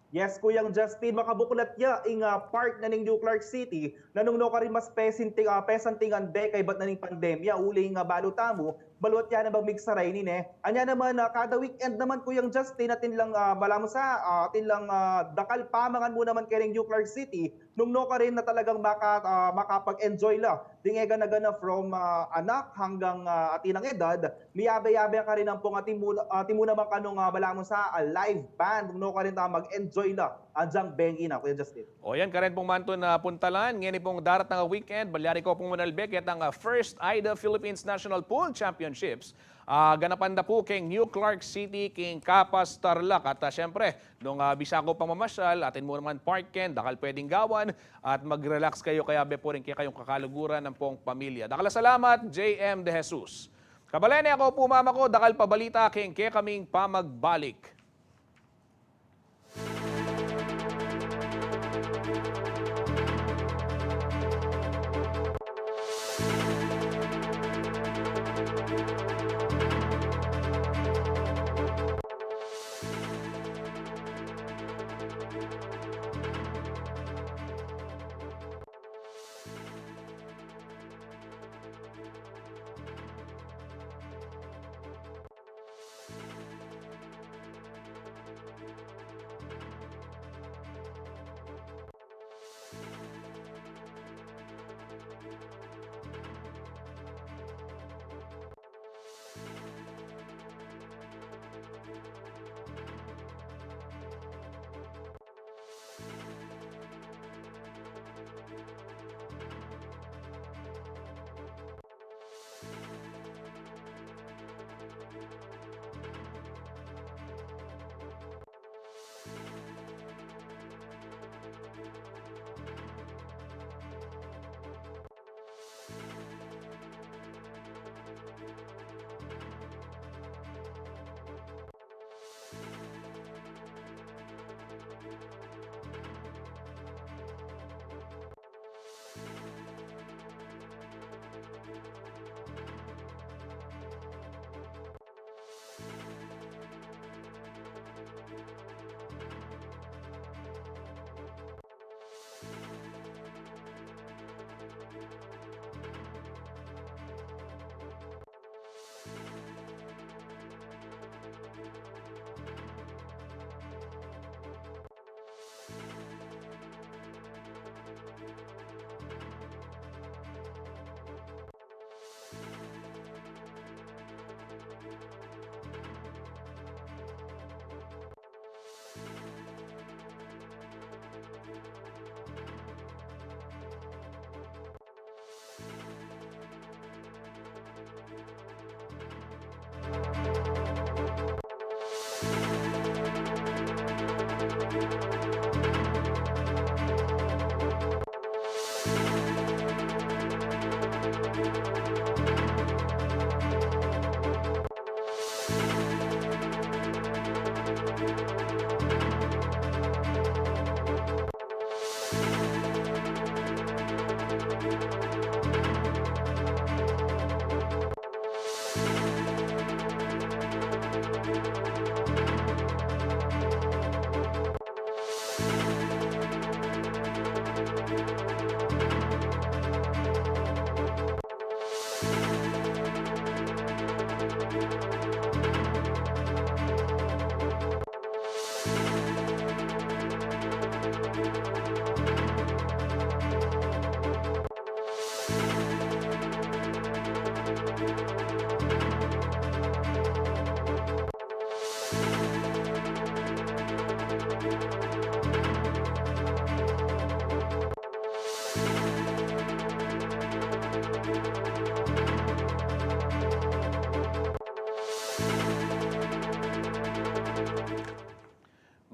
Yes, Kuyang Justin, makabuklat ya ing, ah, park na ning New Clark City na nung nukarin mas pesanting, ah, pesanting ande kaybat na ning pandemya, uling, ah, balu tamu, balu at ya na bang migsara ini, ne. Anya naman, ah, kada weekend naman, Kuyang Justin, atin lang, ah, balamu sa, ah, atin lang, ah, dakal pamangan mu naman keni king New Clark City, nung nukarin na talagang maka-, ah, makapag-enjoy la ding e gana-gana from, ah, anak hanggang, ah, atin nang edad, miyabe-yabe karin ampong atin mu-, atin mu naman kanung, ah, balamu sa, ah, live band, nung nukarin ta mag-enjoy la adyang bengi na, Kuya Justin. O yan, karen pung mantu a puntalan, ngeni pung daratang a weekend, malyari ko pung manalbe ketang, ah, first AIDA Philippines National Pool Championships, Ah, ganapan da pu keng New Clark City, keng Capas, Tarlac. At, ah, siyempre, nung, ah, bisa ko pang mamasyal, atin mu naman park ken dakal pwedeng gawan at mag-relax kayu, kayabe pu rin kekayung kakaluguran ampong pamilya. Dakal a salamat, J M De Jesus. Kabalen, e ku pu mamako, dakal pa balita keng kekaming pamagbalik.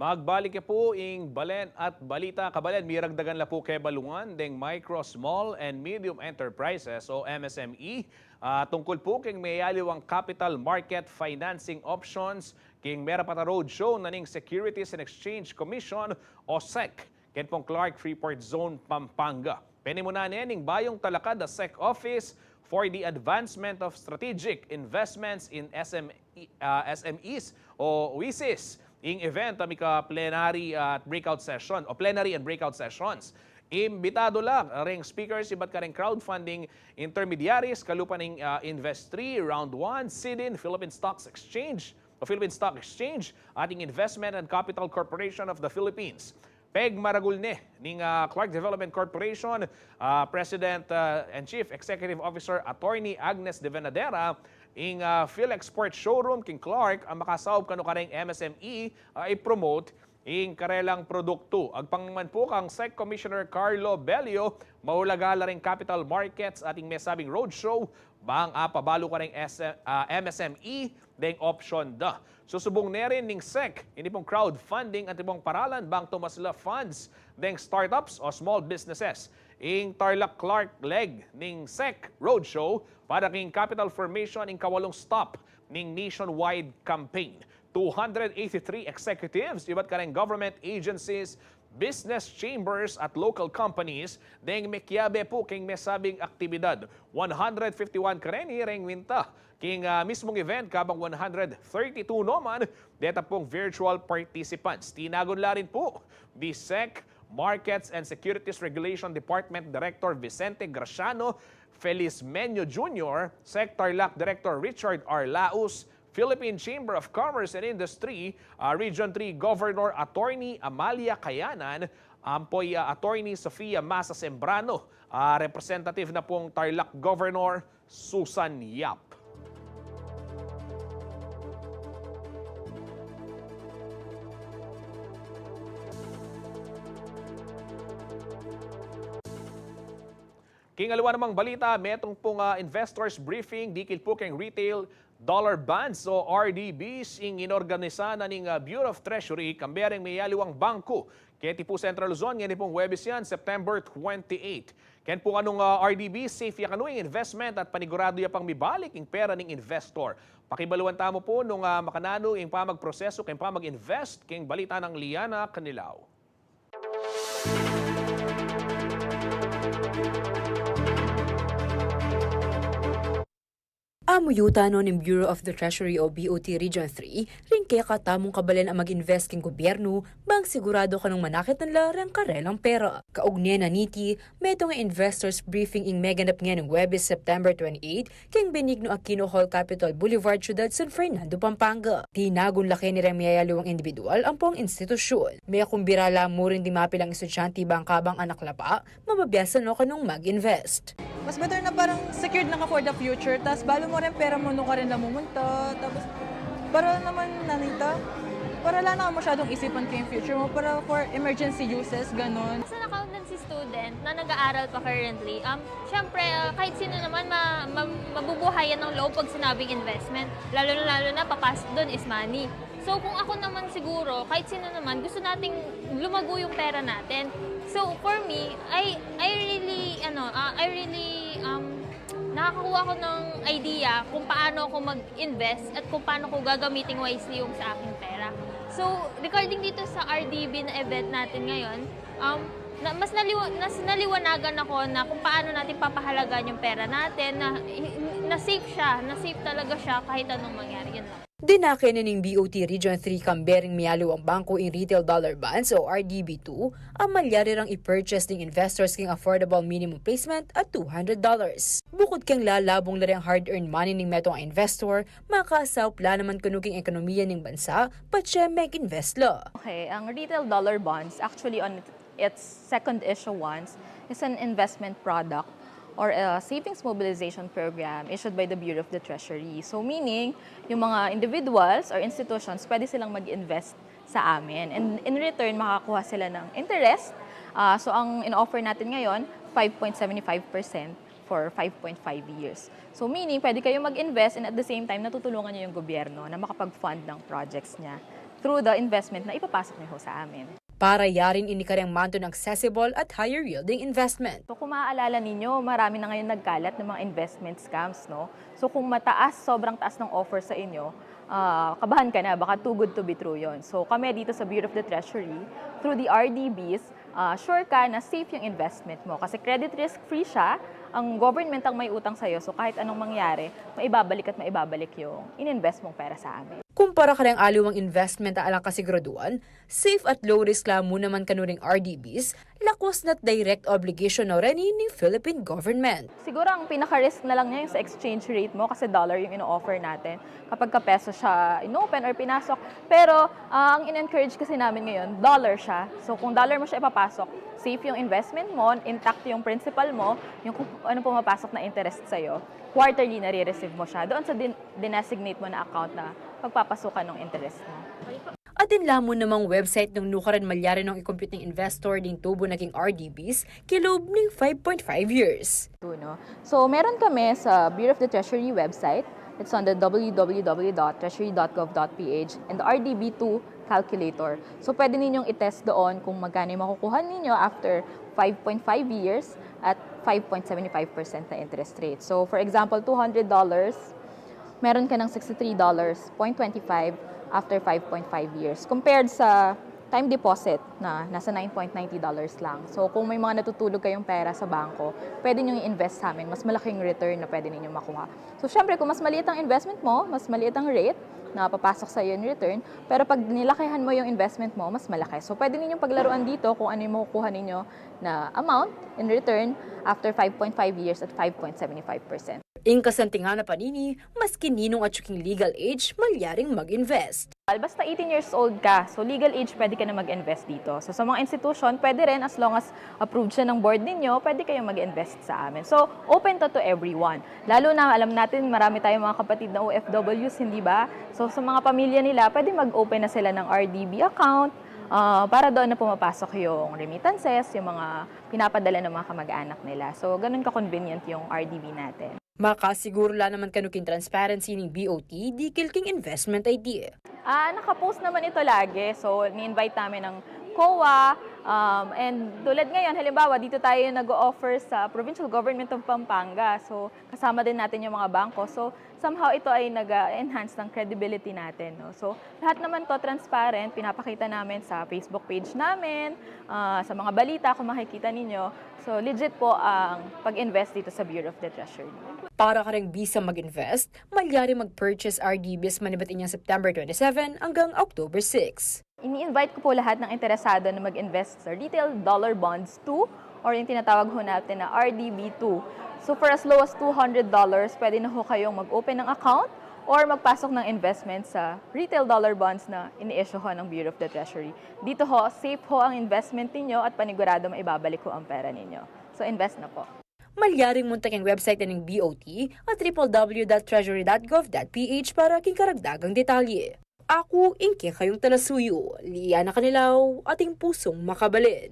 Magbalik ke pu ing balen at balita, kabalen. Miragdagan la pu kebalungan deng Micro, Small and Medium Enterprises o M S M E, ah, tungkul pu keng meyaliwang capital market financing options keng merapat a roadshow na ning Securities and Exchange Commission o sec ken pung Clark Freeport Zone, Pampanga. Penimunan ne ning bayung talakad a sec office for the advancement of strategic investments in S M E, ah, S M Es o wisis. Ing event a mika plenary at breakout session o plenary and breakout sessions. Imbitado la reng speakers ibat kareng crowdfunding intermediaries kalupa ning, ah, Investri, Round One, Sidin, Philippine Stocks Exchange o Philippine Stock Exchange at ing Investment and Capital Corporation of the Philippines. Pegmaragul ne ning, ah, Clark Development Corporation, ah, President, ah, and Chief Executive Officer Attorney Agnes de Venadera, ing, ah, PhilExport Showroom king Clark a makasaup kanu kareng M S M E, ah, i-promote ing karelang produktu. Agpang naman pu kang sec Commissioner Carlo Bello, maulaga la ring capital markets at ing mesabing roadshow Bang apabalu kareng S M, ah, M S M E deng opsyon da. Susubung ne rin ning sec ini pung crowdfunding anti pung paralan bang tumasla funds deng startups o small businesses. Ing Tarlac Clark leg ning sec roadshow para king capital formation ing kawalung stop ning nationwide campaign. Two hundred eighty-three executives ibat kareng government agencies, business chambers at local companies deng mekiabe pu king mesabing aktibidad. One hundred fifty-one kareni reng minta king, ah, mismung event, kabang one hundred thirty-two naman deta pung virtual participants. Tinagun la rin pu di sec Markets and Securities Regulation Department Director Vicente Graciano, Felizmeño Junior, sec Tarlac Director Richard R. Laus, Philippine Chamber of Commerce and Industry, ah, Region three Governor Attorney Amalia Kayanan, ampo i, ah, Attorney Sofia Masa Sembrano, ah, representative na pung Tarlac Governor Susan Yap. King aliwa namang balita, metung pung, ah, investors briefing dikil pu keng retail dollar bonds o R D Bs ing inorganisa na ning, ah, Bureau of Treasury kambe reng meyaliwang bangku keti pu Central Luzon ngeni pung Huwebes yan, September twenty-eight. Ken pu kanung, ah, R D B, safe ya kanu ing investment at paniguradu ya pang mibalik ing pera ning investor. Pakibaluan tamu pu nung, ah, makananu ing pamagprosesu keng pamag-invest keng balita nang Liana Canilao. Amuyutan no ning Bureau of the Treasury o B O T Region three ring kekatamung kabalen a mag-invest king gobyernu bang siguradu kanung manakit na la reng karelang pera. Kaugne na niti, metung a investors briefing ing meganap ngening Huwebes, September twenty-eight, king Benigno Aquino Hall, Capitol Boulevard, Ciudad San Fernando, Pampanga. Tinagun la keni reng meyayaliwang individual ampong institusyun. Mekumbira la mu rin ding mapilang estudyante bang kabang anak la pa, mababiasa no kanung mag-invest. Mas better na parang secured na ka for the future, tas balu mo rin pera mo nung ka rin namumunta, tapos para naman nanita, para la na masyadong isipan ko yung future mo, para for emergency uses, ganun. As an accountancy student na nag-aaral pa currently, um, syempre, ah, kahit sino naman ma-, ma-, mabubuhayan ng loob pag sinabing investment. Lalo na, lalo na, papasok dun is money. So, kung ako naman siguro, kahit sino naman, gusto nating lumago yung pera natin. So, for me, I, I really, ano, ah, I really, um, nakakakuha ako ng idea kung paano ako mag-invest at kung paano ko gagamitin wisely yung sa aking pera. So, regarding dito sa R D B na event natin ngayon, um, na, mas naliwa-, nas-, naliwanagan ako na kung paano natin papahalagan yung pera natin, na, na safe siya, na safe talaga siya kahit anong mangyari. Yun lang. Dinake na ning B O T Region three kambe ring miyaliwang bangko ing retail dollar bonds o R D B two, a malyari rang i-purchase ning investors king affordable minimum placement at two hundred dollars. Bukut keng lalabung la reng hard-earned money ning metung a investor, makasaup la naman kanu king ekonomiya ning bansa, patse mag-invest la. Okay, ang retail dollar bonds actually on its second issuance is an investment product or a savings mobilization program issued by the Bureau of the Treasury. So meaning, yung mga individuals or institutions, pwede silang mag-invest sa amin. And in return, makakuha sila ng interest. Ah, so ang in-offer natin ngayon, five point seven five percent for five point five years. So meaning, pwede kayo mag-invest and at the same time, natutulungan nyo yung gobyerno na makapag-fund ng projects niya through the investment na ipapasok nyo ho sa amin. Para yarin ini kareng mantun accessible at higher yielding investment. So kung maaalala ninyo, marami na ngayon nagkalat ng mga investment scams, no? So kung mataas, sobrang taas ng offer sa inyo, ah, kabahan ka na, baka too good to be true yon. So kami dito sa Bureau of the Treasury, through the R D Bs, ah, sure ka na safe yung investment mo. Kasi credit risk free siya, ang government ang may utang sa'yo. So kahit anong mangyari, maibabalik at maibabalik yung in-invest mong pera sa amin. Kumpara kareng aliwang investment a alang kasiguraduan, safe at low risk la mu naman kanu ring R D Bs, lakwas na't direct obligation no reni ning Philippine government. Siguro ang pinaka-risk na lang niya yung sa exchange rate mo kasi dollar yung ino-offer natin. Kapag ka peso siya in-open or pinasok. Pero, ah, ang in-encourage kasi namin ngayon, dollar siya. So kung dollar mo siya ipapasok, safe yung investment mo, intact yung principal mo, yung kung ano pumapasok na interest sa'yo, quarterly nare-receive mo siya doon sa din-, dinesignate mo na account na pagpapasukan ng interest mo. Atin la mu namang website nung nukarin malyari nung i-compute ning investor ding tubo na king R D Bs kilub ning five point five years. Two, no? So, meron kami sa Bureau of the Treasury website. It's on the w w w dot treasury dot gov dot p h and the R D B two calculator. So, pwede ninyong i-test doon kung magkano yung makukuha ninyo after five point five years at five point seven five percent na interest rate. So, for example, two hundred dollars, meron ka ng sixty-three dollars point twenty-five after five point five years. Compared sa time deposit na nasa nine point ninety dollars lang. So, kung may mga natutulog kayong pera sa bangko, pwede nyo i-invest sa amin. Mas malaking return na pwede ninyo makuha. So, syempre, kung mas maliit ang investment mo, mas maliit ang rate na papasok sa iyo in return. Pero pag nilakihan mo yung investment mo, mas malaki. So, pwede ninyong paglaruan dito kung ano yung makukuha ninyo na amount in return after five point five years at five point seven five percent. Ing kasanting na panini, maski ninung atyu king legal age, malyaring mag-invest. Basta eighteen years old ka, so legal age, pwede ka na mag-invest dito. So sa mga institution, pwede rin, as long as approved siya ng board ninyo, pwede kayong mag-invest sa amin. So open to to everyone. Lalo na, alam natin, marami tayong mga kapatid na O F Ws, hindi ba? So sa mga pamilya nila, pwede mag-open na sila ng R D B account, ah, para doon na pumapasok yung remittances, yung mga pinapadala ng mga kamag-anak nila. So ganun ka-convenient yung R D B natin. Makasiguru la naman kanu king transparency ning B O T dikil king investment idea. Ah, naka-post naman ito lagi. So, ni-invite namin ng COA. Um, and tulad ngayon, halimbawa, dito tayo nag-o-offer sa Provincial Government of Pampanga. So, kasama din natin yung mga bangko. So, somehow ito ay nag-enhance ng credibility natin. No? So, lahat naman to transparent. Pinapakita namin sa Facebook page namin, ah, sa mga balita kung makikita ninyo. So, legit po ang pag-invest dito sa Bureau of the Treasury. Para kareng bisang mag-invest, malyari mag-purchase R D Bs manibat inyang September twenty-seven anggang October six. Ini-invite ko po lahat ng interesado na mag-invest sa Retail Dollar Bonds two or yung tinatawag ho natin na R D B two. So for as low as two hundred dollars, pwede na ho kayong mag-open ng account or magpasok ng investment sa retail dollar bonds na ini-issue ho ng Bureau of the Treasury. Dito ho, safe ho ang investment ninyo at panigurado maibabalik ho ang pera ninyo. So invest na po. Malyaring munta king website na ning B O T at triple W dot treasury dot gov dot P H para king karagdagang detalye. Aku ing kekayung talasuyu, Liana Canilaw, ating pusung makabalin.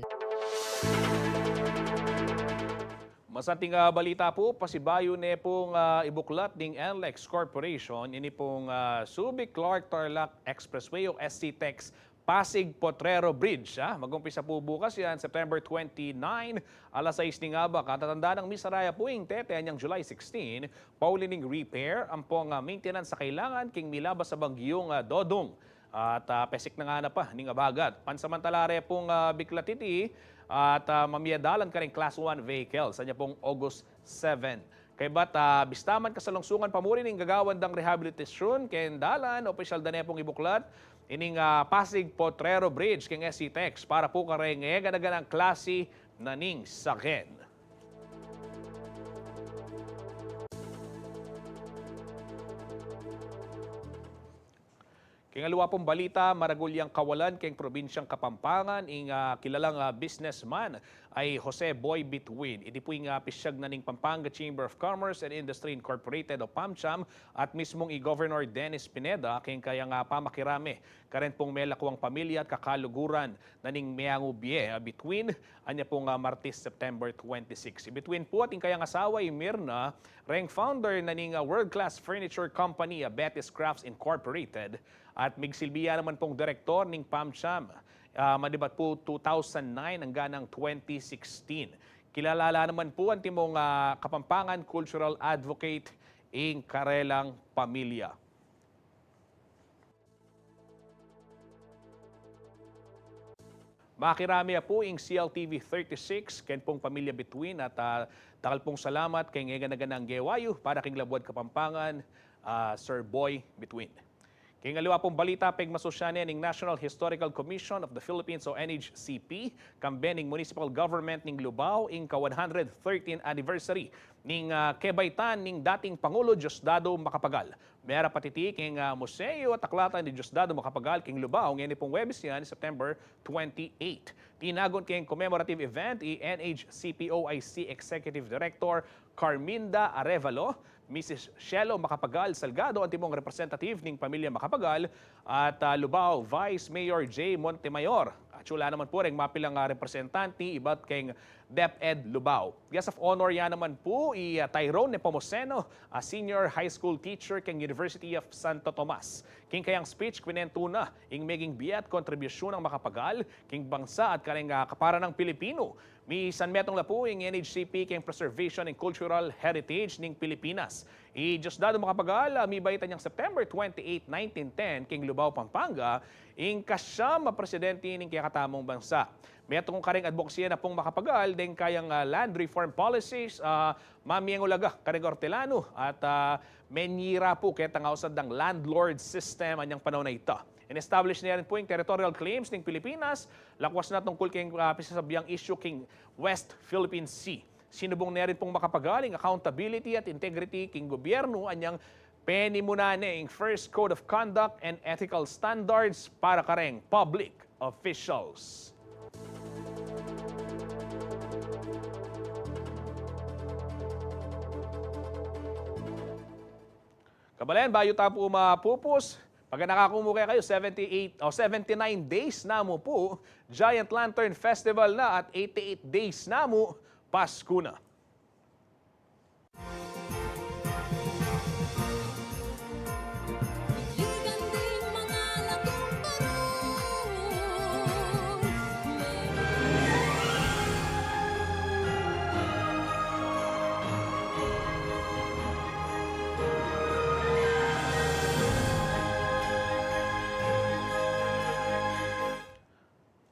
Masanting, ah, balita po, pasibayu ne pong, ah, ibuklat ning NLEX Corporation ini pong, ah, Subic Clark Tarlac Expressway o S C TEX Pasig Potrero Bridge, ah. Mag-umpisa po bukas yan, September twenty-nine, alas sais ning abak. Katatandaan, misaraya pu ing tete anyang July sixteen, pauli ning repair, ampong, ah, maintenance a kailangan king milabas a Bagyung, ah, Dodong. At, ah, pesik na ngana pa ning abagat. Pansamantala re pung, ah, biklat iti at, ah, mamye dalan karing Class one vehicles anya pung August seven. Kaybat, ah, bista man kasalungsungan pa muri ning gagawan dang rehabilitasyun keng dalan, opisyal da ne pung ibuklat ining, ah, Pasig Potrero Bridge keng S C TEX para pu kareng e gana-ganang klase na ning saken. Keng aliwa pung balita, maragul yang kawalan keng probinsyang Kapampangan ing, ah, kilalang, ah, businessman a i Jose Boy Bituin. Iti pu ing, ah, pisyag na ning Pampanga Chamber of Commerce and Industry Incorporated o PAMCHAM at mismung i Governor Dennis Pineda keng kayang, ah, pamakirame karen pung melakuang pamilya at kakaluguran na ning meangu bie, ah, Bituin, anya pung, ah, Martes, September twenty-six. I Bituin pu at ing kayang asawa i Mirna, reng founder na ning, ah, world-class furniture company a Betty's Crafts Incorporated at migsilbi ya naman pung direktor ning PAMCHAM, ah, manibat pu two thousand nine anggang twenty sixteen. Kilala la naman pu antimong, ah, Kapampangan cultural advocate ing karelang pamilya. Makirame ya pu ing C L T V thirty-six keng pung pamilya Bituin at, ah, dakal pung salamat keng e gana-ganang gewa yu para keng labuad Kapampangan, ah, Sir Boy Bituin. Keng aliwa pung balita, pegmasusyan ne ning National Historical Commission of the Philippines o N H C P kambe ning Municipal Government ning Lubao ing ka one hundred thirteenth anniversary ning, ah, kebaitan ning dating Pangulo Diosdado Macapagal. Mera pa titi keng, ah, Museo at Aklatan ni Diosdado Macapagal keng Lubao ngeni pung Huwebes yan, September twenty-eight. Tinagun keng commemorative event i N H C P O I C Executive Director Carminda Arevalo, Misis Shelo Macapagal Salgado, antimong representative ning pamilya Macapagal, at, ah, Lubao Vice Mayor Jay Montemayor. At sula naman pu reng mapilang, ah, representante ibat keng DepEd Lubao. Guest of honor ya naman pu i, ah, Tyrone Nepomuceno, ah, senior high school teacher keng University of Santo Tomas. King kayang speech, kwinentu na ing meging bie at kontribusyun nang Macapagal king bangsa at kareng, ah, kapara nang Pilipino. Misan metung la pu ing N H C P keng preservation ning cultural heritage ning Pilipinas. I Diosdado Macapagal, ah, mibait anyang September twenty-eight, nineteen ten, king Lubao, Pampanga, ing kasyam a presidente ning kekatamung bangsa. Metung kareng adbokasya na pung Macapagal deng kayang, ah, land reform policies, ah, mamiang ulaga kareng ortelano at, ah, menyira pu ketang ausad dang landlord system anyang panaun a ita. In-establish ne rin pu ing territorial claims ning Pilipinas, lakwas na tungkul king, ah, pisasabiang issue king West Philippine Sea. Sinubung ne rin pung Macapagal ing accountability at integrity king gobyernu anyang penimunan ne ing First Code of Conduct and Ethical Standards para kareng public officials. Kabalen, bayu ta pu mapupus, paganaka ku mu kekayu, seventy-eight o seventy-nine days na mu pu, Giant Lantern Festival na at eighty-eight days na mu, Pasko na.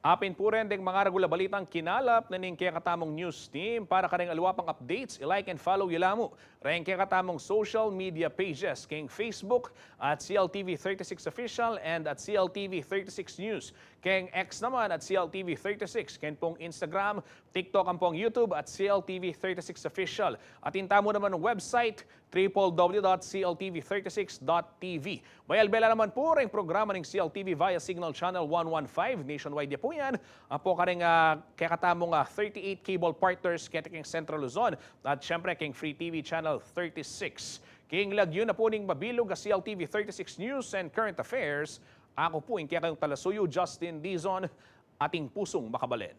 Apin pu ren deng mangaragul a balitang kinalap na ning kekatamung news team. Para kareng aliwa pang updates, i-like and follow yu la mu reng kekatamung social media pages, keng Facebook at C L T V thirty-six Official and at C L T V thirty-six News, keng X naman at C L T V thirty-six, ken pung Instagram, TikTok, ampong YouTube at C L T V thirty-six Official. At ing tamu naman website, triple W dot C L T V thirty-six dot T V. Mayalbe la naman pu reng programa ning C L T V via Signal Channel one one five, nationwide ya pu yan. Ampo kareng, ah, kekatamung, ah, thirty-eight cable partners keti keng Central Luzon at syempre keng Free T V Channel thirty-six. King lagyu na pu ning mabilug a C L T V thirty-six News and Current Affairs, aku pu ing kekayung talasuyu, Justin Dizon, atin pusung makabalen.